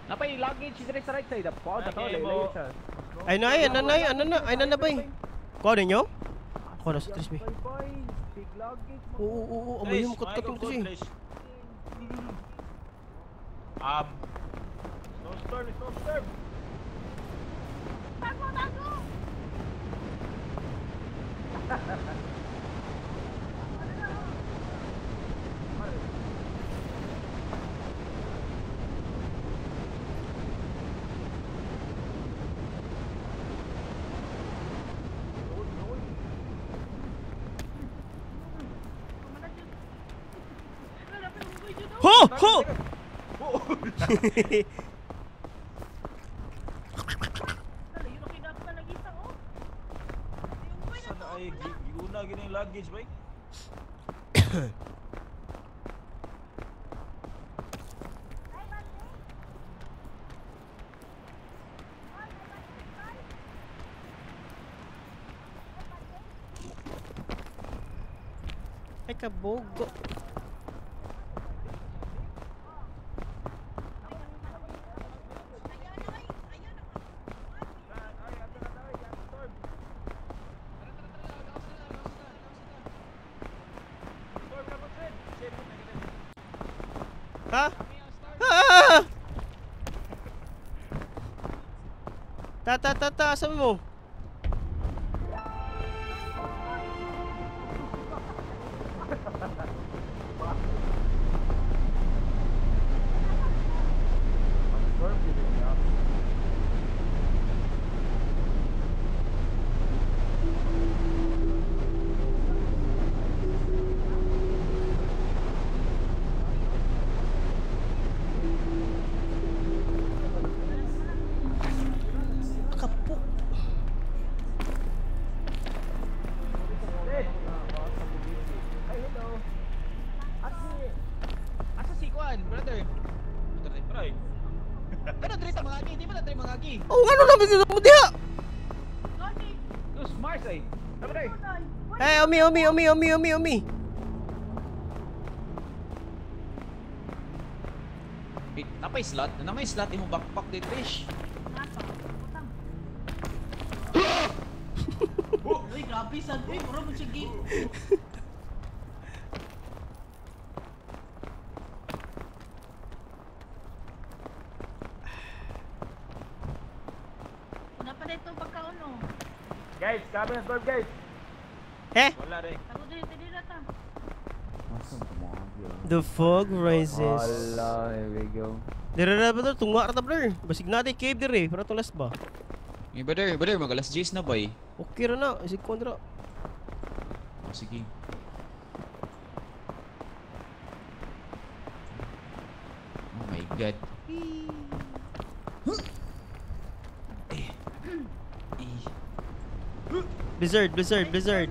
Napay luggage diri sa right side. Po, dato layo siya. Ay na ay, ano na ay, ano na, ay na na bay. Kuha ninyo? Kuha na sa Trish bay. Oo, oo, oo, amoy yung kat-kat yung kasi. Snowstorm, snowstorm. Tago, tago! Ho! Ho! Sana ay giuna gini yung luggage bay. Ay kabugo. Ha? Ah! Ta ta ta ta, saan mo? Kapo. Ay, hello. Asa si Kwan, brother? Aray. Pero diri ta mga agi, di ba na diri mga agi? Oh, ano lang dito mo diha? Los Mars ay. Tama. Eh, umi umi umi umi umi umi. Wait, napay slot? Na may slot imong backpack di Trish. Uy, grabe sad. Uy, mura mo siya game. Una pa dito pagkaon no. Guys, kami na storm guys. Eh? Wala rin. Tago diri diri ta. The fog rises. Hala, there we go. Dire na ba tunga ra ta brother. Basig na tay cave dire, para tulas ba? Eh, brother, brother, mag alas 10 na bay. Okay ra na, isig kontra. Oh, sige. Oh my God. Blizzard, blizzard, blizzard.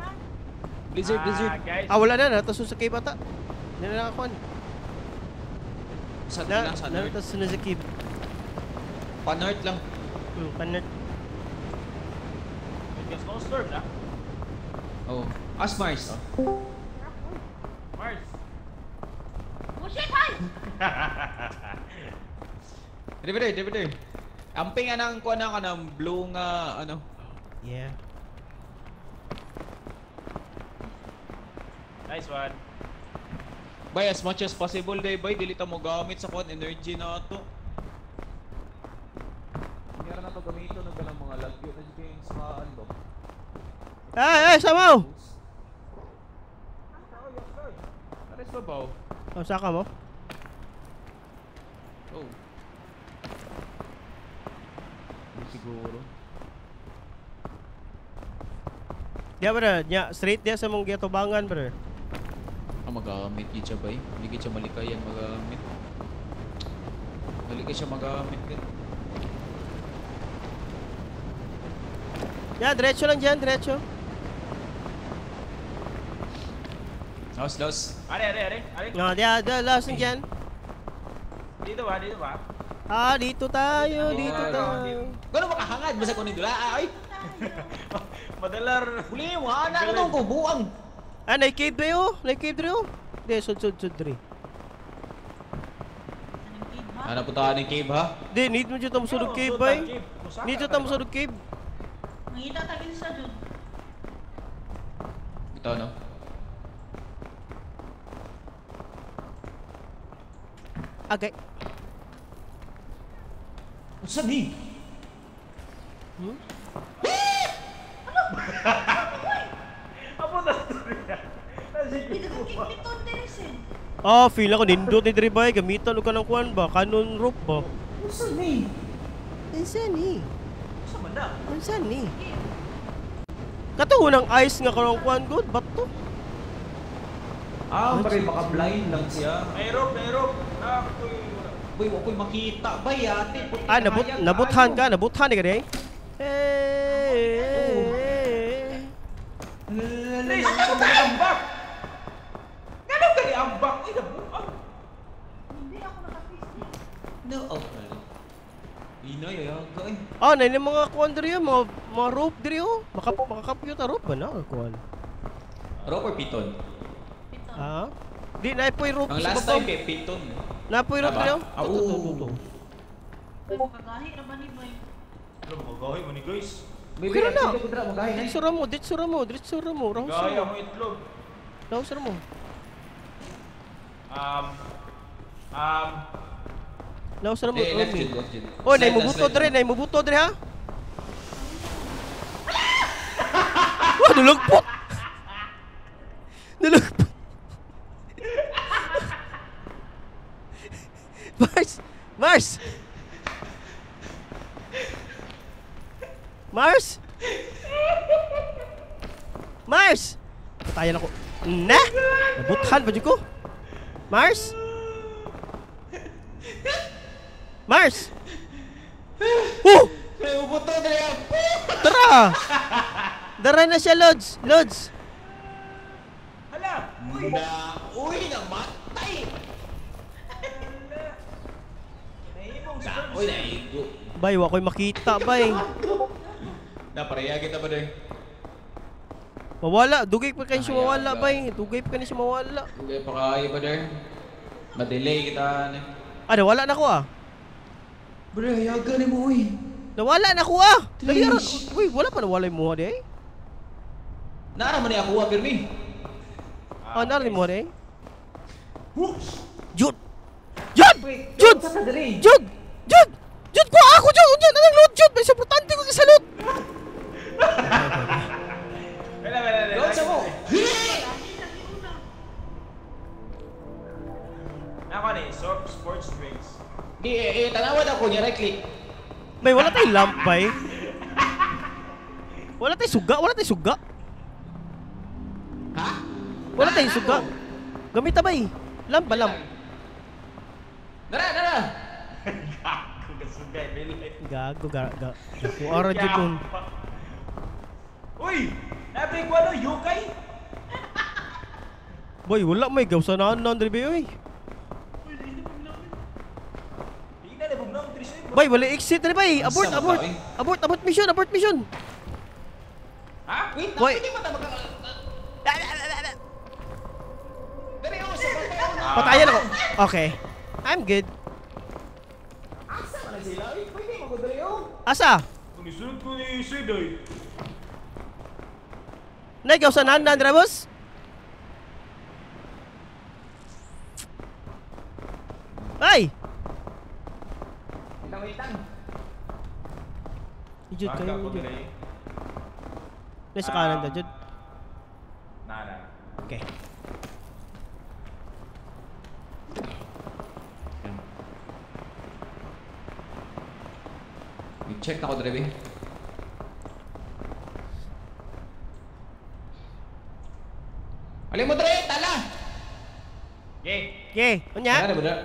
Blizzard, blizzard. Guys. Ah, wala na, natasun sa cave ata. Hindi na nakakuan. Sa lang, sa north. Natasun na sa cave. Pa-north lang. Pa-north. May snowstorm na. Oh. As Mars. Mars. Oh shit, hi! Dire, dire, dire. Amping anang kuan na kanang blue nga ano. Yeah. Nice one. Bay, as much as possible day bay, dili ta mo gamit sa kuan energy na to. Hindi na to gamiton og kanang mga lagyo na jud kayong saan ba. Ay, ay, samaw. Ares ba baw? Oh, saka mo. Oh. Hindi siguro. Diya brother, nya straight diya sa mong gitubangan brother. Ah, magamit gid siya bay. Hindi gid siya malikayan magamit. Dali kay siya magamit gid. Ya, diretso lang diyan, diretso. Los, los. Are, are, are, are. No, diya, diya, los lang diyan. Dito ba, dito ba? Ah, dito tayo, dito tayo. Gano makahangad basta kunin dula ay. Madalar. Huli mo ana na tong kubuang. Ah, na cave ba yo? Na cave dre oh. Di, sud sud sud dre. Ana punta ng cave ha? Di, need mo jud ta mo sulod cave bay. Need jud ta mo sulod cave. Mangita ta gid sa jud. Ito no. Okay. Unsa ni? Hmm? Ano? Amo na storya. Hindi ko kikiton diri sin. Ah, feel ako nindot ni diri bay, gamitan og kanang kuan ba, kanon rope ba. Unsa ni? Unsa ni? Unsa man na? Unsa ni? Kato unang ice nga kanang kuan good, bato. Ah, pare baka blind lang siya. May rope, may rope. Ah, kuy. Boy, wa ko'y makita bay ate. Ah, nabuthan ka, nabuthan ni ka day. Hey. Please, ano ka ambak? Ngano ka ni ambak? Uy, nabuang. Hindi ako naka-face. No, oh. Inoy, ayaga eh. Ah, na yung mga kuan diri, mga rope diri oh. Makakapyo ta rope ba na kuan? Rope or piton? Piton. Ah. Di na po'y rope Ang sa last babaw. time kay piton. Na po'y rope diri oh. Ah, oo. Uy, makagahi ra ba ni boy? Ano magahi mo ni guys? Kira na. Magahi na. Diretso ra mo, diretso ra mo, diretso ra mo. Raos Gaya ra mo. mo itlog. Raos ra mo. Laos ra mo. Eh, left jud, left jud. Oh, nay mubuto dre, nay mubuto dre ha. Wah, nalagpot. Nalagpot. Mars! Mars! Mars! Mars! Patayan ako. Na! Nabuthan pa dyan ko. Mars! Mars! Oh! May mubuto dre. Tara! Dara na siya, Lods! Lods! Hala! Uy! Na, uy, namatay! Nahimong sperm. Uy, naigo. Bay, wa ko'y makita, bay. Na, pareha kita ba dre? Mawala, dugay pa kayo siya mawala, bay. Dugay pa kayo siya mawala. Dugay pa kayo ba dre? Ma-delay kita. Ah, nawala na ko ah. Bre, hayaga ni mo, uy. Nawala na ko ah. Dali aron. Uy, wala pa nawala yung muha di eh. Naara man ni ako, ah, pirmi. Ah, naara ni muha di eh. Jud! Jud! Jud! Jud! Jud! Jud! Kuha ako, Jud! Jud! Anong loot, Jud? May importante ko sa loot! Wala, wala, wala. Load sa mo! Di tanawa daw ko niya right click. May wala tayong lamp bay. Wala tayong suga, wala tayong suga. Ha? Wala tayong suga. Gamita bay. Lamp ba lamp? Dara, dara. Gago ka sugay, may light. Gago ga. Kuara jud nun. Uy! Nabi ko ano, yukay? Boy, wala may gawsanaan na Andre oy. Bay, wala exit rin bay. Abort, abort. Abort, abort mission, abort mission. Ha? Wait, Boy. hindi pa ta magka. Dali oh, sa Patayan ako. Okay. I'm good. Asa man sila? Uy, pwede mo dali oh. Asa? Kung isunod ko ni Sid ay. Nay, gawsanaan na Andre boss. Ay! Wait lang, wait lang. Jud kayo. Jud. Nasa kanan ta, Jud. Na, na. Okay. I-check na ko dre. Alin mo dre, tala. Okay. Okay, unya. Tala mo dre.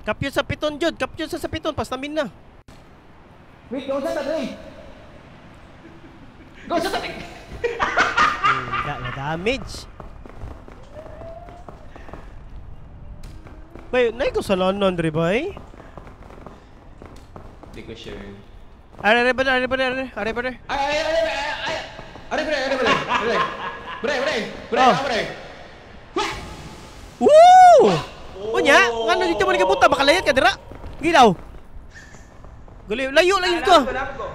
Kapyot sa piton, Jud. Kapyot sa piton, pastamin na. Wait, go sa ta dre. Go sa ta. Na damage. Bay, nay ko sa lanon, Andre bay. Hindi ko sure. Are, are, are, are, are, are, are. Ay, ay, ay, ay, ay. Are, bre, are, bre. Bre. Bre, bre. Bre, Oh. bre. Woo! Unya, ngano dito mo nagabuta baka layat ka dira. Gilaw. Gali, layo layo ka. Nabog ko.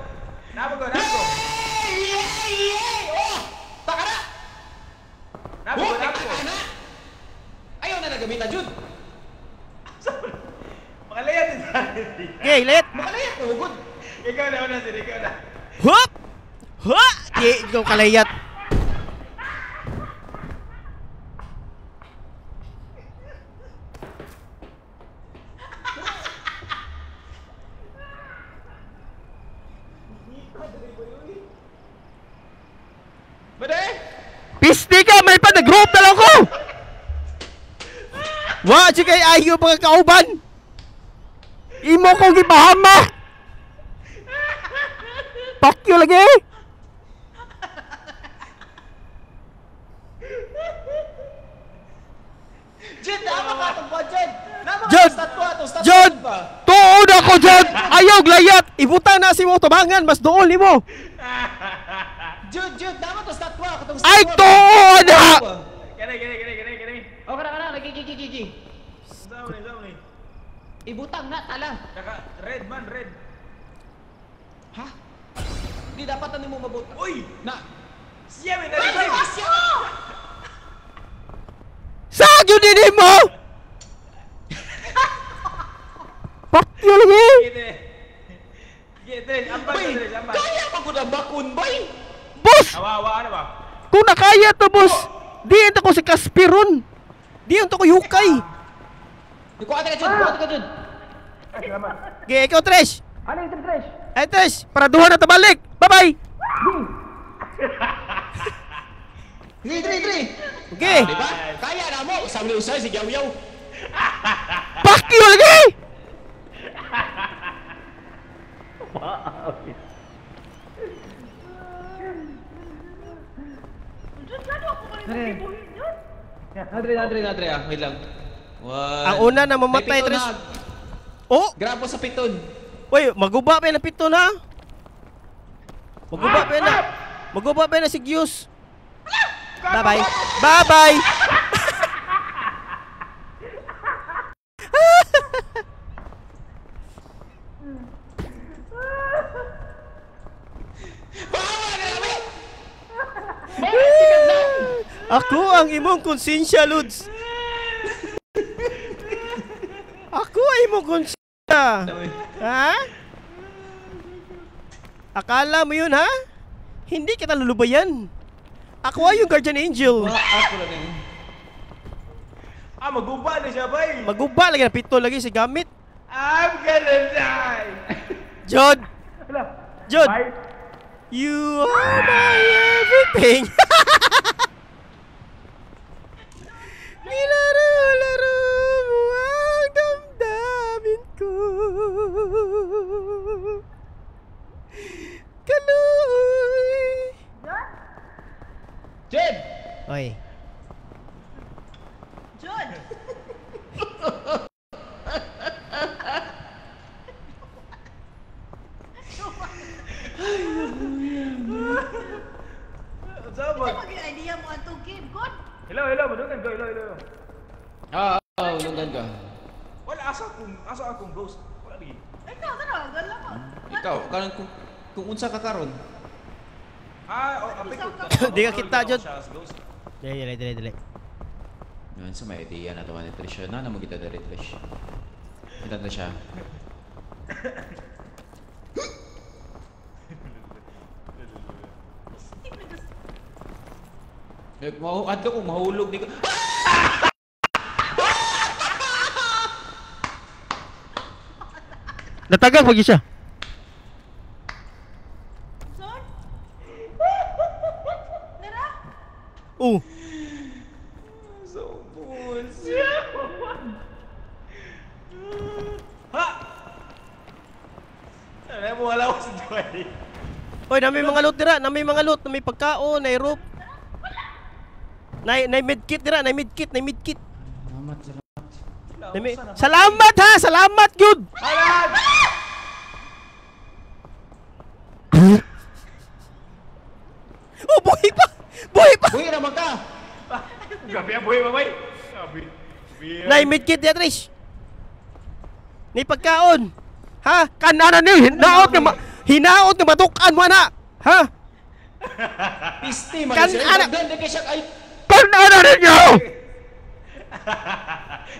Nabog ko, nabog ko. Oh! Taka na! Nabog ko, Oh, nabog ko. taka na! Ayaw na nagamita, Jud. Makalayat din sa Okay, layat. Makalayat ko, good. Ikaw na, una sir, ikaw na. Hop! Ha! Di, ikaw kalayat. Bade! Pisti ka, may pa nag-group na lang ko. Wa si kay ayo mga kauban. Imo kong gipahamak. Pakyo lagi. Jud, nama ka itong buwan, Jud! Nama ka Jud! itong statwa, itong statwa Jud! ba? Tuod ako, Jud! Ayaw layat! Ibutang na si mo tubangan, mas dool nimo. Jud, Jud, nama itong statwa, itong statwa. Ay, tuod na! Kani, kani, kani, kani, kani. Oh, kana, kana, lagi, gigi, gigi. Sama ni, sama ni. Ibutang na, tala. Naka, red man, red. Ha? Hindi dapat ano mo mabuta. Uy! Na! Siya, may na-revive! Sa gyud ni mo? Pakyo lagi. Sige, Sige, Dres, ambag Bay! ka, Dres, ambag. Kaya pa ko na bakun, bay! Boss! Awa, awa, ano ba? Kung nakaya to, boss, diin ako si Kaspiron. Diin to ko yukay. Di ko ate ka, Jud! Kuha ka, Jud! Ay, salamat. Okay, ikaw, Trish. Ano yung Trish? Ay, Trish, para duha na tabalik. Bye-bye. Dre, dre, dre! Okay. Di ba? Kaya na mo! Sabi ni Usay, si Yaw Yaw. Pakyo lagi. Jud, gano ako pa rin mabibuhin yun. Adre, adre, adre ah. Wait lang. One. Ang una na mamatay, May piton Trish. na. Oh, Grabo sa piton. Uy, maguba pa yung piton ha. Maguba pa na. Maguba pa na si Gius. Bye-bye. Bye-bye. Bawa na kami! Ako ang imong konsensya, Luds. Ako ang imong konsensya. Ha? Akala mo yun, ha? Hindi kita lulubayan. Ako ay yung guardian angel. Ako lang yun. Ah, maguba na siya, bay. Maguba lagi na pito lagi si gamit. I'm gonna die. Jod. Jod. Bye. You are my everything. Nilaro-laro mo ang damdamin ko. Kaloy. Jed! Oy. Jud! Saan ba? Ano yung idea mo atong game, God? Hello, hello, madungan ko, hello, hello. Ah, madungan ka. Wala, asa akong ghost? Wala lagi. Ikaw, tara, wala ko. Ikaw, karon kung unsa ka karon? Ah, oh, apik ko. Di ka kita, Jod. Dili, dili, dili. Yan, sa may idea na to ni Trish. Na, na mo kita diri, Trish. Kita na siya. Adto kung mahulog di ko. Natagal pag siya. Son? Nara? Oh. So bulls. Ha! Ano mo wala ko sa Joy. Oy, nami mga loot dira, nami mga loot, nami pagkaon, nay rope. Nay medkit dira, nay medkit, nay medkit. Salamat, salamat. Nami, salamat ha, salamat gyud. Alan! Oh, buhi pa. Buhi pa. Buhi naman ka. Gabi ang buhi mamay. Gabi. Nay medkit dira, Trish. Nay pagkaon. Ha? Kanana ni hinaot nga hinaot nga matukan mo na. Ha? Pisti man Kan siya. ana- Daghan kay siya ay Kanana ninyo.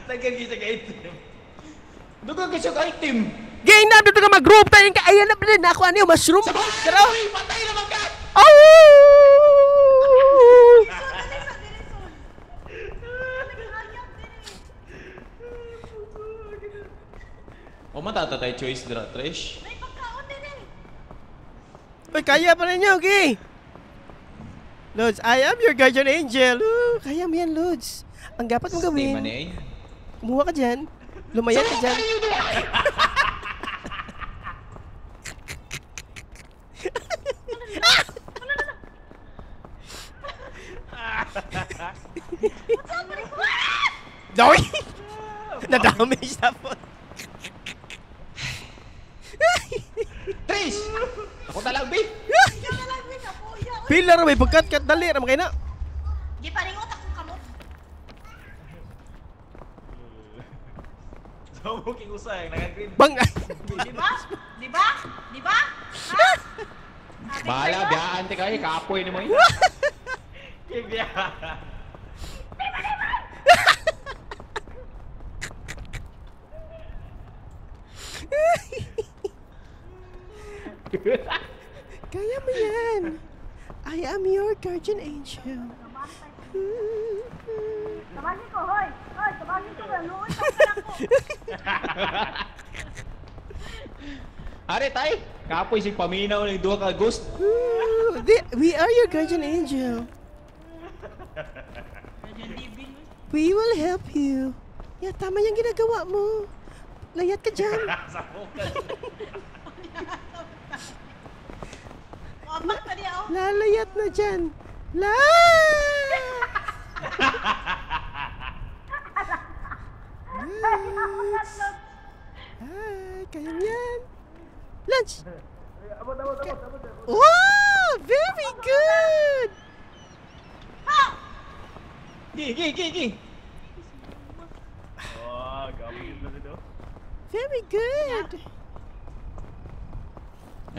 Daghan kay siya item. Daghan kay siya item. Gay na dito ka mag-group tayo ka ayan na din ako ano mushroom. Pero Patay naman ka. Oh! Son, dali, son, dali, son. Naghayag dali. O matatatay choice dira, Trish. May pagkaon din eh. Uy, kaya pa ninyo, okay? Lods, I am your guardian angel. Ooh, kaya mo yan, Lods. Ang dapat mong gawin, man eh. kumuha ka dyan, lumayan ka dyan. Doy! Na-damage na po. Trish! Ako talang, B! Ikaw na lang, win ako. Ya, uy. Pila ra may pagkat-kat dali ra makina. Giparingot akong kamot. So, booking usay, naka-green. Bang. Diba? Diba? Diba? Ha? Sabi Bahala, sa'yo? biyaan te kayo, kapoy ni mo eh. Kibya. Kaya mo yan. I am your guardian angel. Tabangin ko, hoy! Hoy, tabangin ko! Luoy pa pala ko! Are tay, kapoy si paminaw ng duha ka ghost. We are your guardian angel. We will help you. Yeah, tama yung ginagawa mo. Layat ka dyan. Wamak pa niya, oh! Lalayat na dyan. La! Lunch. Hi, kaya mo yan. Lunch. Abot, abot, abot, abot. Wow! Very good! Gi, gi, gi, gi. Oh, gabi yun lang ito. Very good!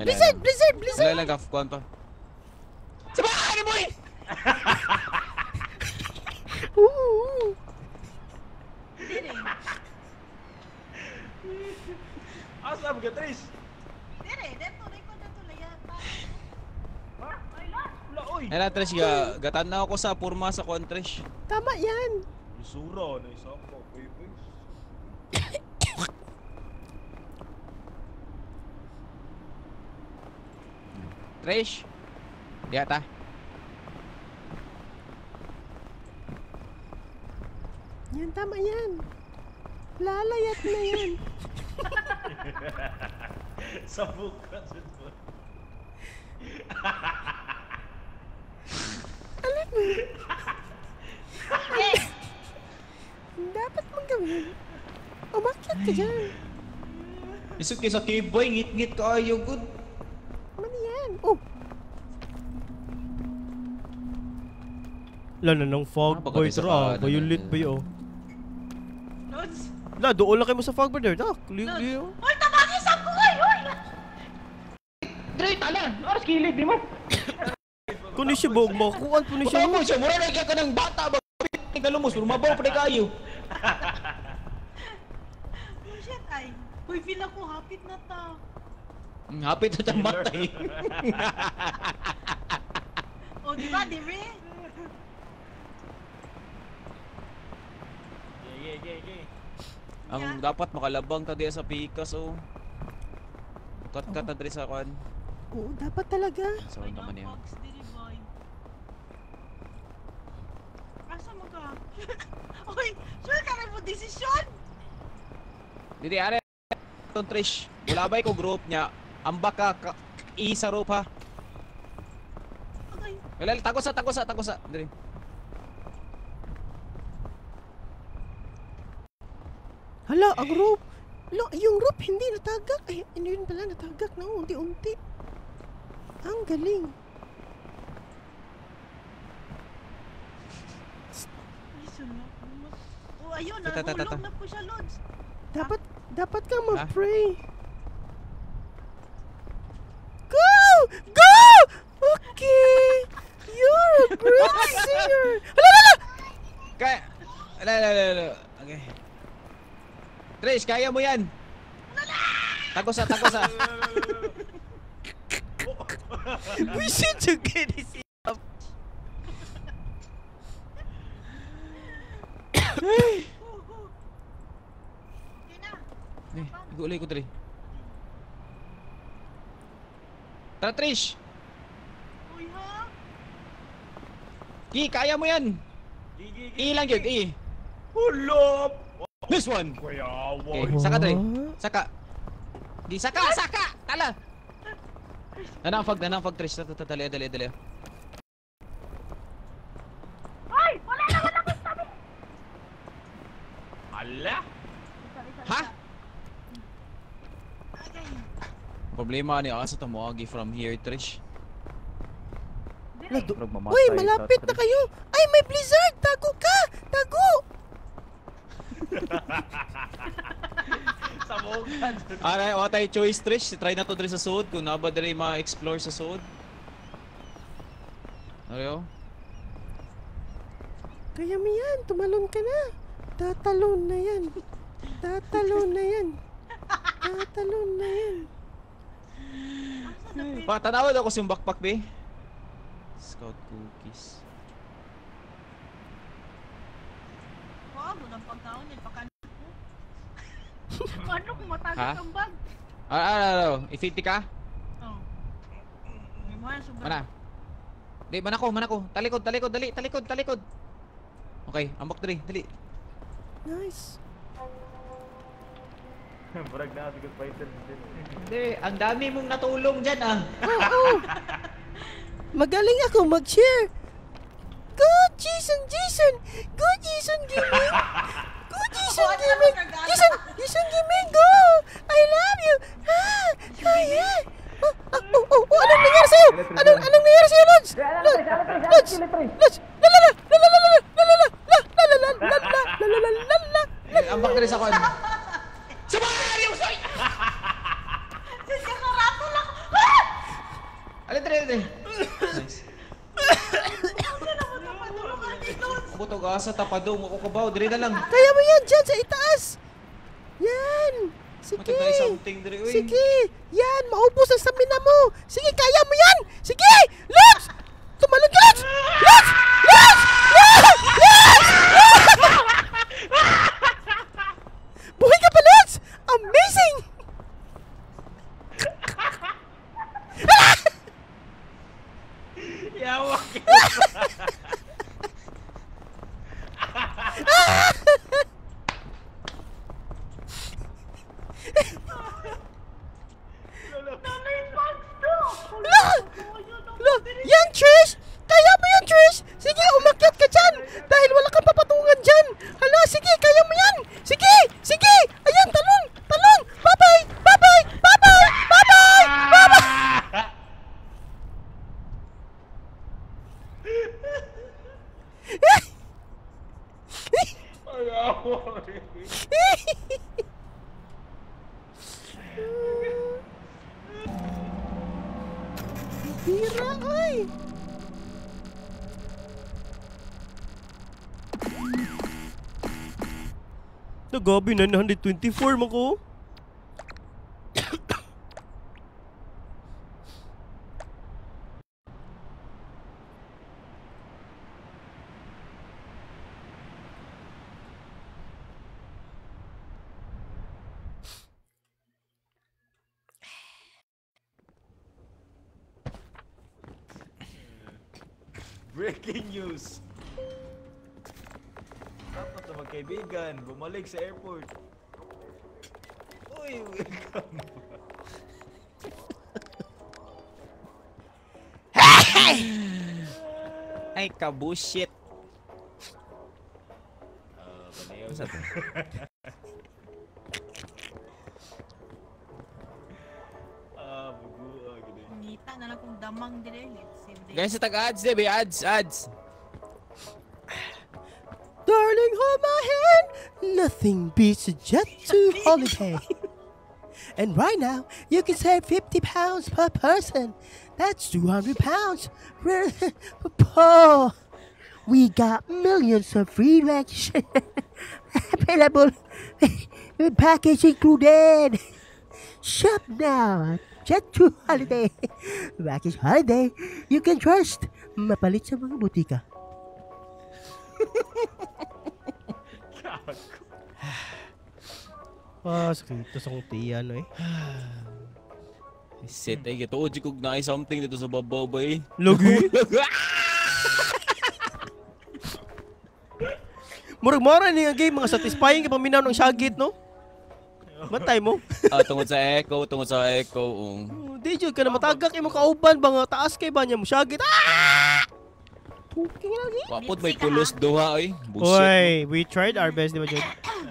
Blizzard! Blizzard! Blizzard! Wala lang kafkuan pa. Sabahan ni boy! Ooh. Dire. Asa mo ka, Trish? Dire, dito, dito, dito, layat pa. Ha? Wala, oy. Hala, Trish, gatan na ako sa purma sa kuan, Trish. Tama yan! Lusura na isa ko, baby. Trish. Diya ta. Yan, tama yan. Lalayat na yan. Sa bukas ito. Alam mo. Dapat mong gawin. Umakyat ka dyan. Isod kay sa cave boy, ngit-ngit ka ayo good. Ano yan? Oh! Lala ng fog Ah, baka boy may tra. saka- Violet boy oh. Lods! La, doon lang kayo mo sa fog boy there. Dak, Lods! li oh. Uy, tabagi sa ko! Uy! Uy! Dre, tala. Oras kilid di mo. Kuno siya bog mo. Kuan po ni siya. Siya mo siya, mura na ka ng bata ba. Nalumos, mabaw pa kayo. Oh shit, ay. Uy, feel ako hapit na ta. Hapit na tang matay. Oh, di ba, dire? Yeah. Ang dapat makalabang ta diya sa pikas oh. Kat-kat na diri sa kuan. Oo, dapat talaga. Sa Uy, naman niya. Fox, dire, boy. Asa mo ka? Uy, sure ka rin mo desisyon? Dili are tong Trish. Wala ba ko group niya? Ambak ka, isa rope ha. Okay. Wala, tago sa. Dili. Hala, ang rope. Lo, yung rope hindi natagak. Ay, ano yun pala, natagak na unti-unti. Ang galing. Ay, sunod. Oh, ayun, Ta, ta, ta, ta, nahulog ta. na po siya, Lods. Dapat kang mag-pray. Go! Go! Okay! You're a great singer! Hala, hala! Kaya ala, ala, ala, ala. Okay. Trish, kaya mo yan. Tago sa. We should you get this. Okay na. Eh, nag-uulay ko dre. Tara, Trish. Uy, ha? Ki, kaya mo yan. Gigi, I lang yun, I. Hulop! This one. Kuya, Okay, saka Dre. Saka. Di saka, saka. Tala. Nanang fog, Trish. Tata, dali, dali, dali. Ay! Wala na, wala ko sabi! Ala! Ha? Okay. Problema ni asa to moagi from here, Trish. Uy, malapit na kayo. Ay, may blizzard! Tago ka! Tago! Sabugan! Aray, wala tayo choice, Trish. Try na to dre sa sud kung na ba dre ma-explore sa sud. Ano Kaya mo yan. Tumalon ka na. Tatalon na yan. Tatalon na yan. Tatalon na yan. Pa, tanawa daw ko sa yung backpack, be. Scout cookies. Wow, ang pagkaon nila. Baka Paano kung matagal ang bag? I-50 ka? Oh. May mga sobrang... Mana? Di, mana ko. Talikod, talikod, dali, talikod, talikod. Okay, ambak dali, dali. Nice. Brag na kasi fighter din. Hindi, ang dami mong natulong dyan ah. Oo. Magaling ako mag-share. Go, Jason, Jason! Go, Jason Gaming! Go, Jason Gaming! Jason, Jason Gaming, go! I love you! Ah! Ah, yeah! Oh, ah, oh, oh, oh, anong nangyari sa'yo? Anong nangyari sa'yo, Lods? Lods! Lods! La la la! La la la la la la la la la la la la la la la la la. Ambak dali sa kon. Sabay! Yung soy! Sis, kakarato lang! Ah! Alin, dali, dali. Nice. Sino mo tapadulong ni Lods? Butog asa tapadong ako kabaw, dali na lang. Kaya mo yan dyan sa itaas! Yan! Sige! Matag something dali, uy. Sige! Yan! Maubos ang stamina mo! Sige, kaya mo yan! Sige! Lods! Tumalon ka, Lods! Lods! Lods! Lods! Lods! Yawa. Lo, yan Trish! Kaya mo yan, Trish! Sige, umakyat ka dyan! Dahil wala kang papatungan dyan! Hala, sige, kaya mo yan! Sige! Sige! Ayan, talon! Talon! Bye-bye! Bye-bye! Bye-bye! Bye-bye! Bye-bye! Bira, ay! Nagabi, 924 man ko. Breaking news. Dapat na magkaibigan, bumalik sa airport. Uy, welcome. Ay, kabushit. Banayaw sa bugo, gini. Ngita na lang kung damang dire. Guys, sa tag-ads, di ba? Ads, ads. Darling, hold my hand. Nothing beats a Jet2 holiday. And right now, you can save £50 per person. That's £200. Paul, we got millions of free vacation available. Package included. Shop now at Jet2 Holiday. Package holiday you can trust. Mapalit sa mga butika. Ah, sakit ito sa kong tiyan, eh. Shit, ay, gituod kog naay something dito sa babaw, bay. Lagi? Murag-mura ni nga game, mga satisfying ka paminaw ng syagit, no? Bantay mo? Tungod sa echo, tungod sa echo. Di, jud ka na matagak imo kauban ba nga taas kay ba niya mo syagit. Ah! Puking lagi. Wapod may pulos duha, oy. Bullshit. Oy, we tried our best, di ba, Jud?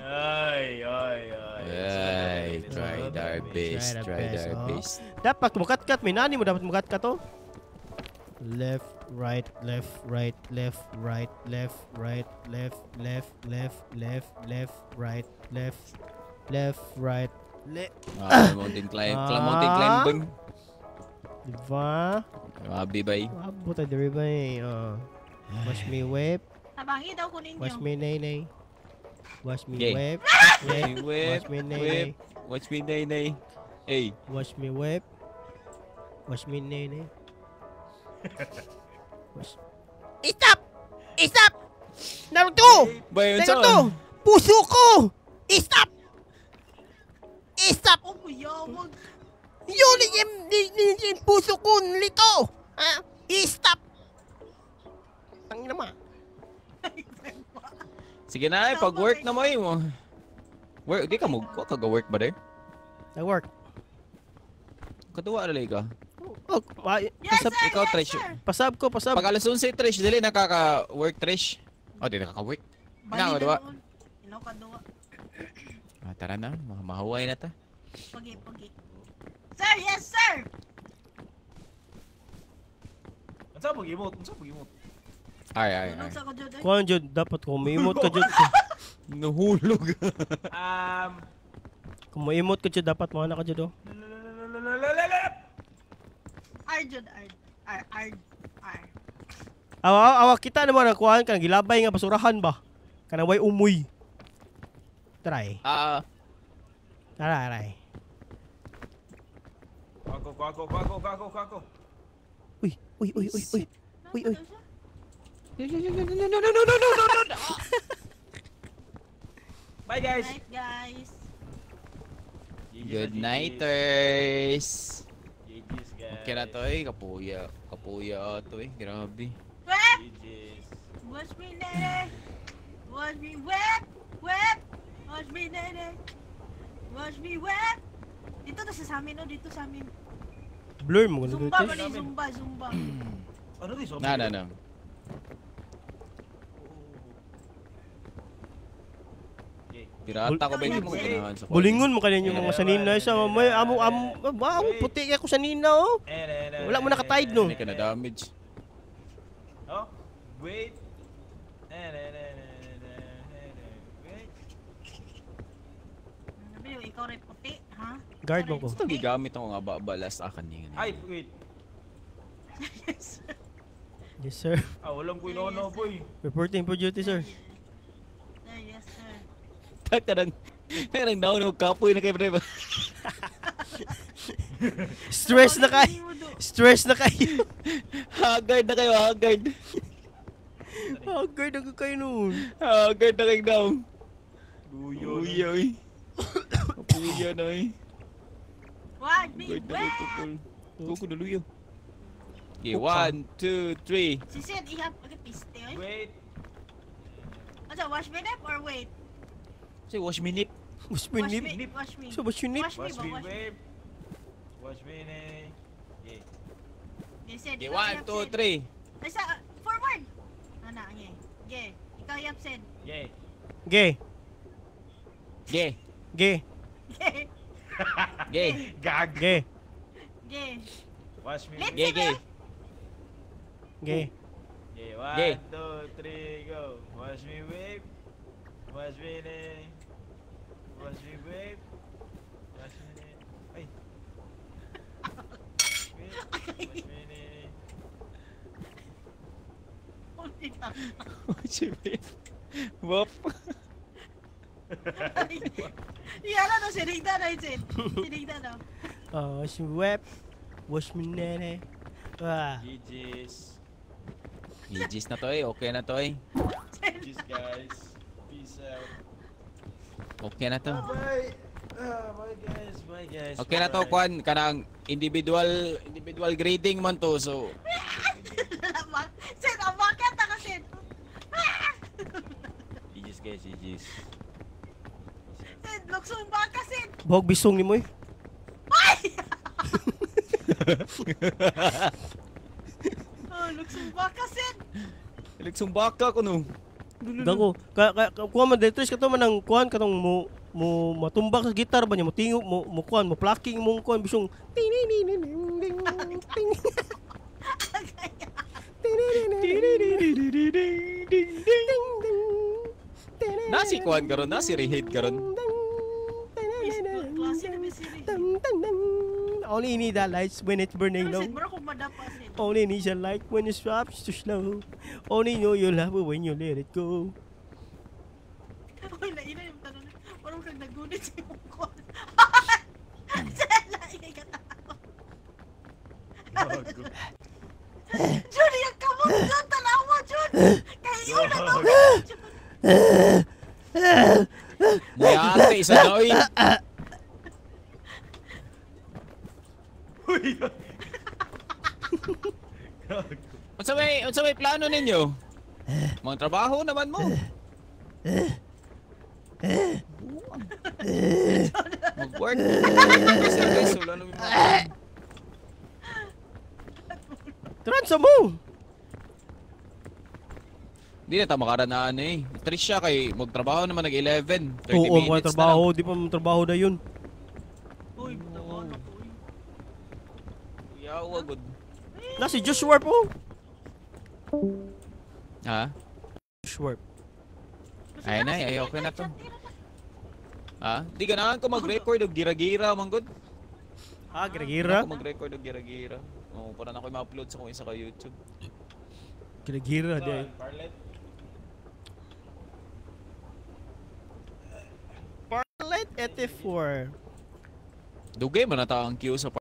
Ay, ay, ay. Ay, tried our best, tried our best. Dapat mukat-kat, may nani mo dapat mukat-kat, oh. Left, right, left, right, left, right, left, right, left, left, left, left, left, right, left, left, right, left. Mountain climb, mountain climbing. Diba? Grabe, bay. Abot tayo, diba, bay. Wash me whip. Tabangi daw ko ninyo. Wash me nay-nay. Wash me whip. Whip. Wash me nay-nay. Watch me nay-nay. Hey. Wash me whip. Wash me nay-nay. Wash. Stop! Stop! Naruto! Naruto! Puso ko! Stop! Stop! Oh, kuyawag. Yun yung puso ko nito! Ha? Stop! Tangina mo. Sige na, pag-work na mo eh mo. Work, di ka mo, ka-work ba there? Nag-work. Katuwa na ka. Oh, yes, sir, ikaw, yes, Trish. sir. Pasab ko, pasab. Pag alas 11, Trish, dili nakaka-work, Trish. Oh, di nakaka-work. Bali na noon. Inaw ka duwa. Ah, tara na, mahuway na ta. Pagi, pagi. Sir, yes, sir! Unsa pag-emote? Unsa pag-emote? Ay, ay, ay. Kuan jud, dapat kung may-emote ka jud. Nahulog. Kung may-emote ka jud, dapat mo na ka jud, oh. R jud, R, R, R, R. Awa, awa, kita naman ang kuhan ka, gilabay nga basurahan ba? Kanang way umoy. Try. Tara, aray. Kako, kako, kako, kako, kako. Uy, uy, uy, uy, uy. Uy, uy. No, no, no, no, no, no, no, no. Bye, guys. Night, guys. Good nighters. GG's, guys. guys. Okay na to eh, kapuya. Kapuya ato eh, grabe. Web! GG's. Watch me nene. Watch me web! Web! Watch me nene. Watch me web! Dito na sa amin, no? Dito sa amin. Blur mo Zumba ganun ba ni? Zumba, zumba. Ano di? Na na na. Pirata ko ba hindi mo ganahan sa Bulingon mo kanin yung mga sanina sa may amo amo wow, puti kay ko sanina oh. Wala mo nakatide no. Hindi ka na damage. Oh, wait. Wait. Ano yung ikaw rin puti, ha? Guard mo ko. Ito gigamit ako nga ba last akan niya. Ay, wait. Yes. Yes sir. Ah, walang ko inono, boy. Reporting for duty sir. Yes sir. Tarang tarang down og kapoy na kay bre. Stress na kayo. Stress na kayo. Haggard na kayo, haggard. Haggard na kayo noon. Haggard na kayo down. Luyo. Luyo eh. Kapuya na eh. Watch me Haggard na kayo web! tukol. Tuko na luyo. Okay, 1, 2, 3. Si Sid, ihap, piste oy. Wait. Ano, wash me nip or wait? Say wash me nip. Wash me Wash nip. me, wash me. So wash you nip? Wash me Watch ba, me wash me. wave. Watch me ne. Okay. Okay, Sid, Okay, ikaw 1, ihap, 2, Sid. 3. Ay, sa, forward! Ana, okay. Okay, ikaw ihap, Sid. Okay. Ge. Ge. Ge. Okay, Ge. Gag. Ge. okay. Watch me. Let's Ge, ge. Ge. Okay, 1, Ge. 2, 3, go. Watch me wave. Watch me ne. Watch me wave. Watch me ne. Ay. Wait. Watch me ne. Wash me. Wop. Yan na, sinigda na, Sid. Sinigda na. Oh, wash me web. Wash me nene. Ah. GG's. GG's na to eh. Okay na to eh. GG's guys. Peace out. Okay na to. Bye. Bye guys. Bye guys. Okay na to Bye. kwan kanang individual grading man to so Sid, ang bakit ka, Sid? GG's guys, GG's. Sid, luksong baka, Sid. Buhok bisong ni mo eh. Ay! Oh, luksong baka, Sid. Luksong baka ko no. Dako, ka kuha man dito kato man ang kuan katong mo mo matumbak sa gitar ba niya mo tingog mo mo kuan mo plucking mo kuan bisong ting ting ting ting ting Nasi kuan karon, nasi rehit karon. Klase na ba sila? Only need that lights when it's burning low. Sid, mura kong madapa, Sid. Only need a light when it stops too slow. Only know you love it when you let it go. Uy, laina yung tanong. Parang kang nagunit sa imong kuan. Sid, lain ka tao. Gago. Jun, yung kamot Jun! Tanawa, Jun! Kaya yun na to! Jun! Muyate isa na oy. Uy. Gago. Unsa may plano ninyo? Mga trabaho naman mo. Mag-work. Service, wala na may mga... Transa mo! Hindi na ta makaranaan eh. Trisha kay magtrabaho naman nag-11. 30 Oo, minutes mga trabaho. Di pa mga trabaho na yun. Uy, trabaho na ko. uy. na lang. Yawa, good. Na si Josh Warp oh. Ha? Josh Warp. Ay na, ay okay na to. Ha? Di ganahan ko mag-record og gira-gira man good. Ah, gira-gira? Ako mag-record og gira-gira. Oo, para na ko ma-upload sa kung isa ka YouTube. Gira-gira di ay. Scarlet. Parlet 84. Dugay man na ta ang queue sa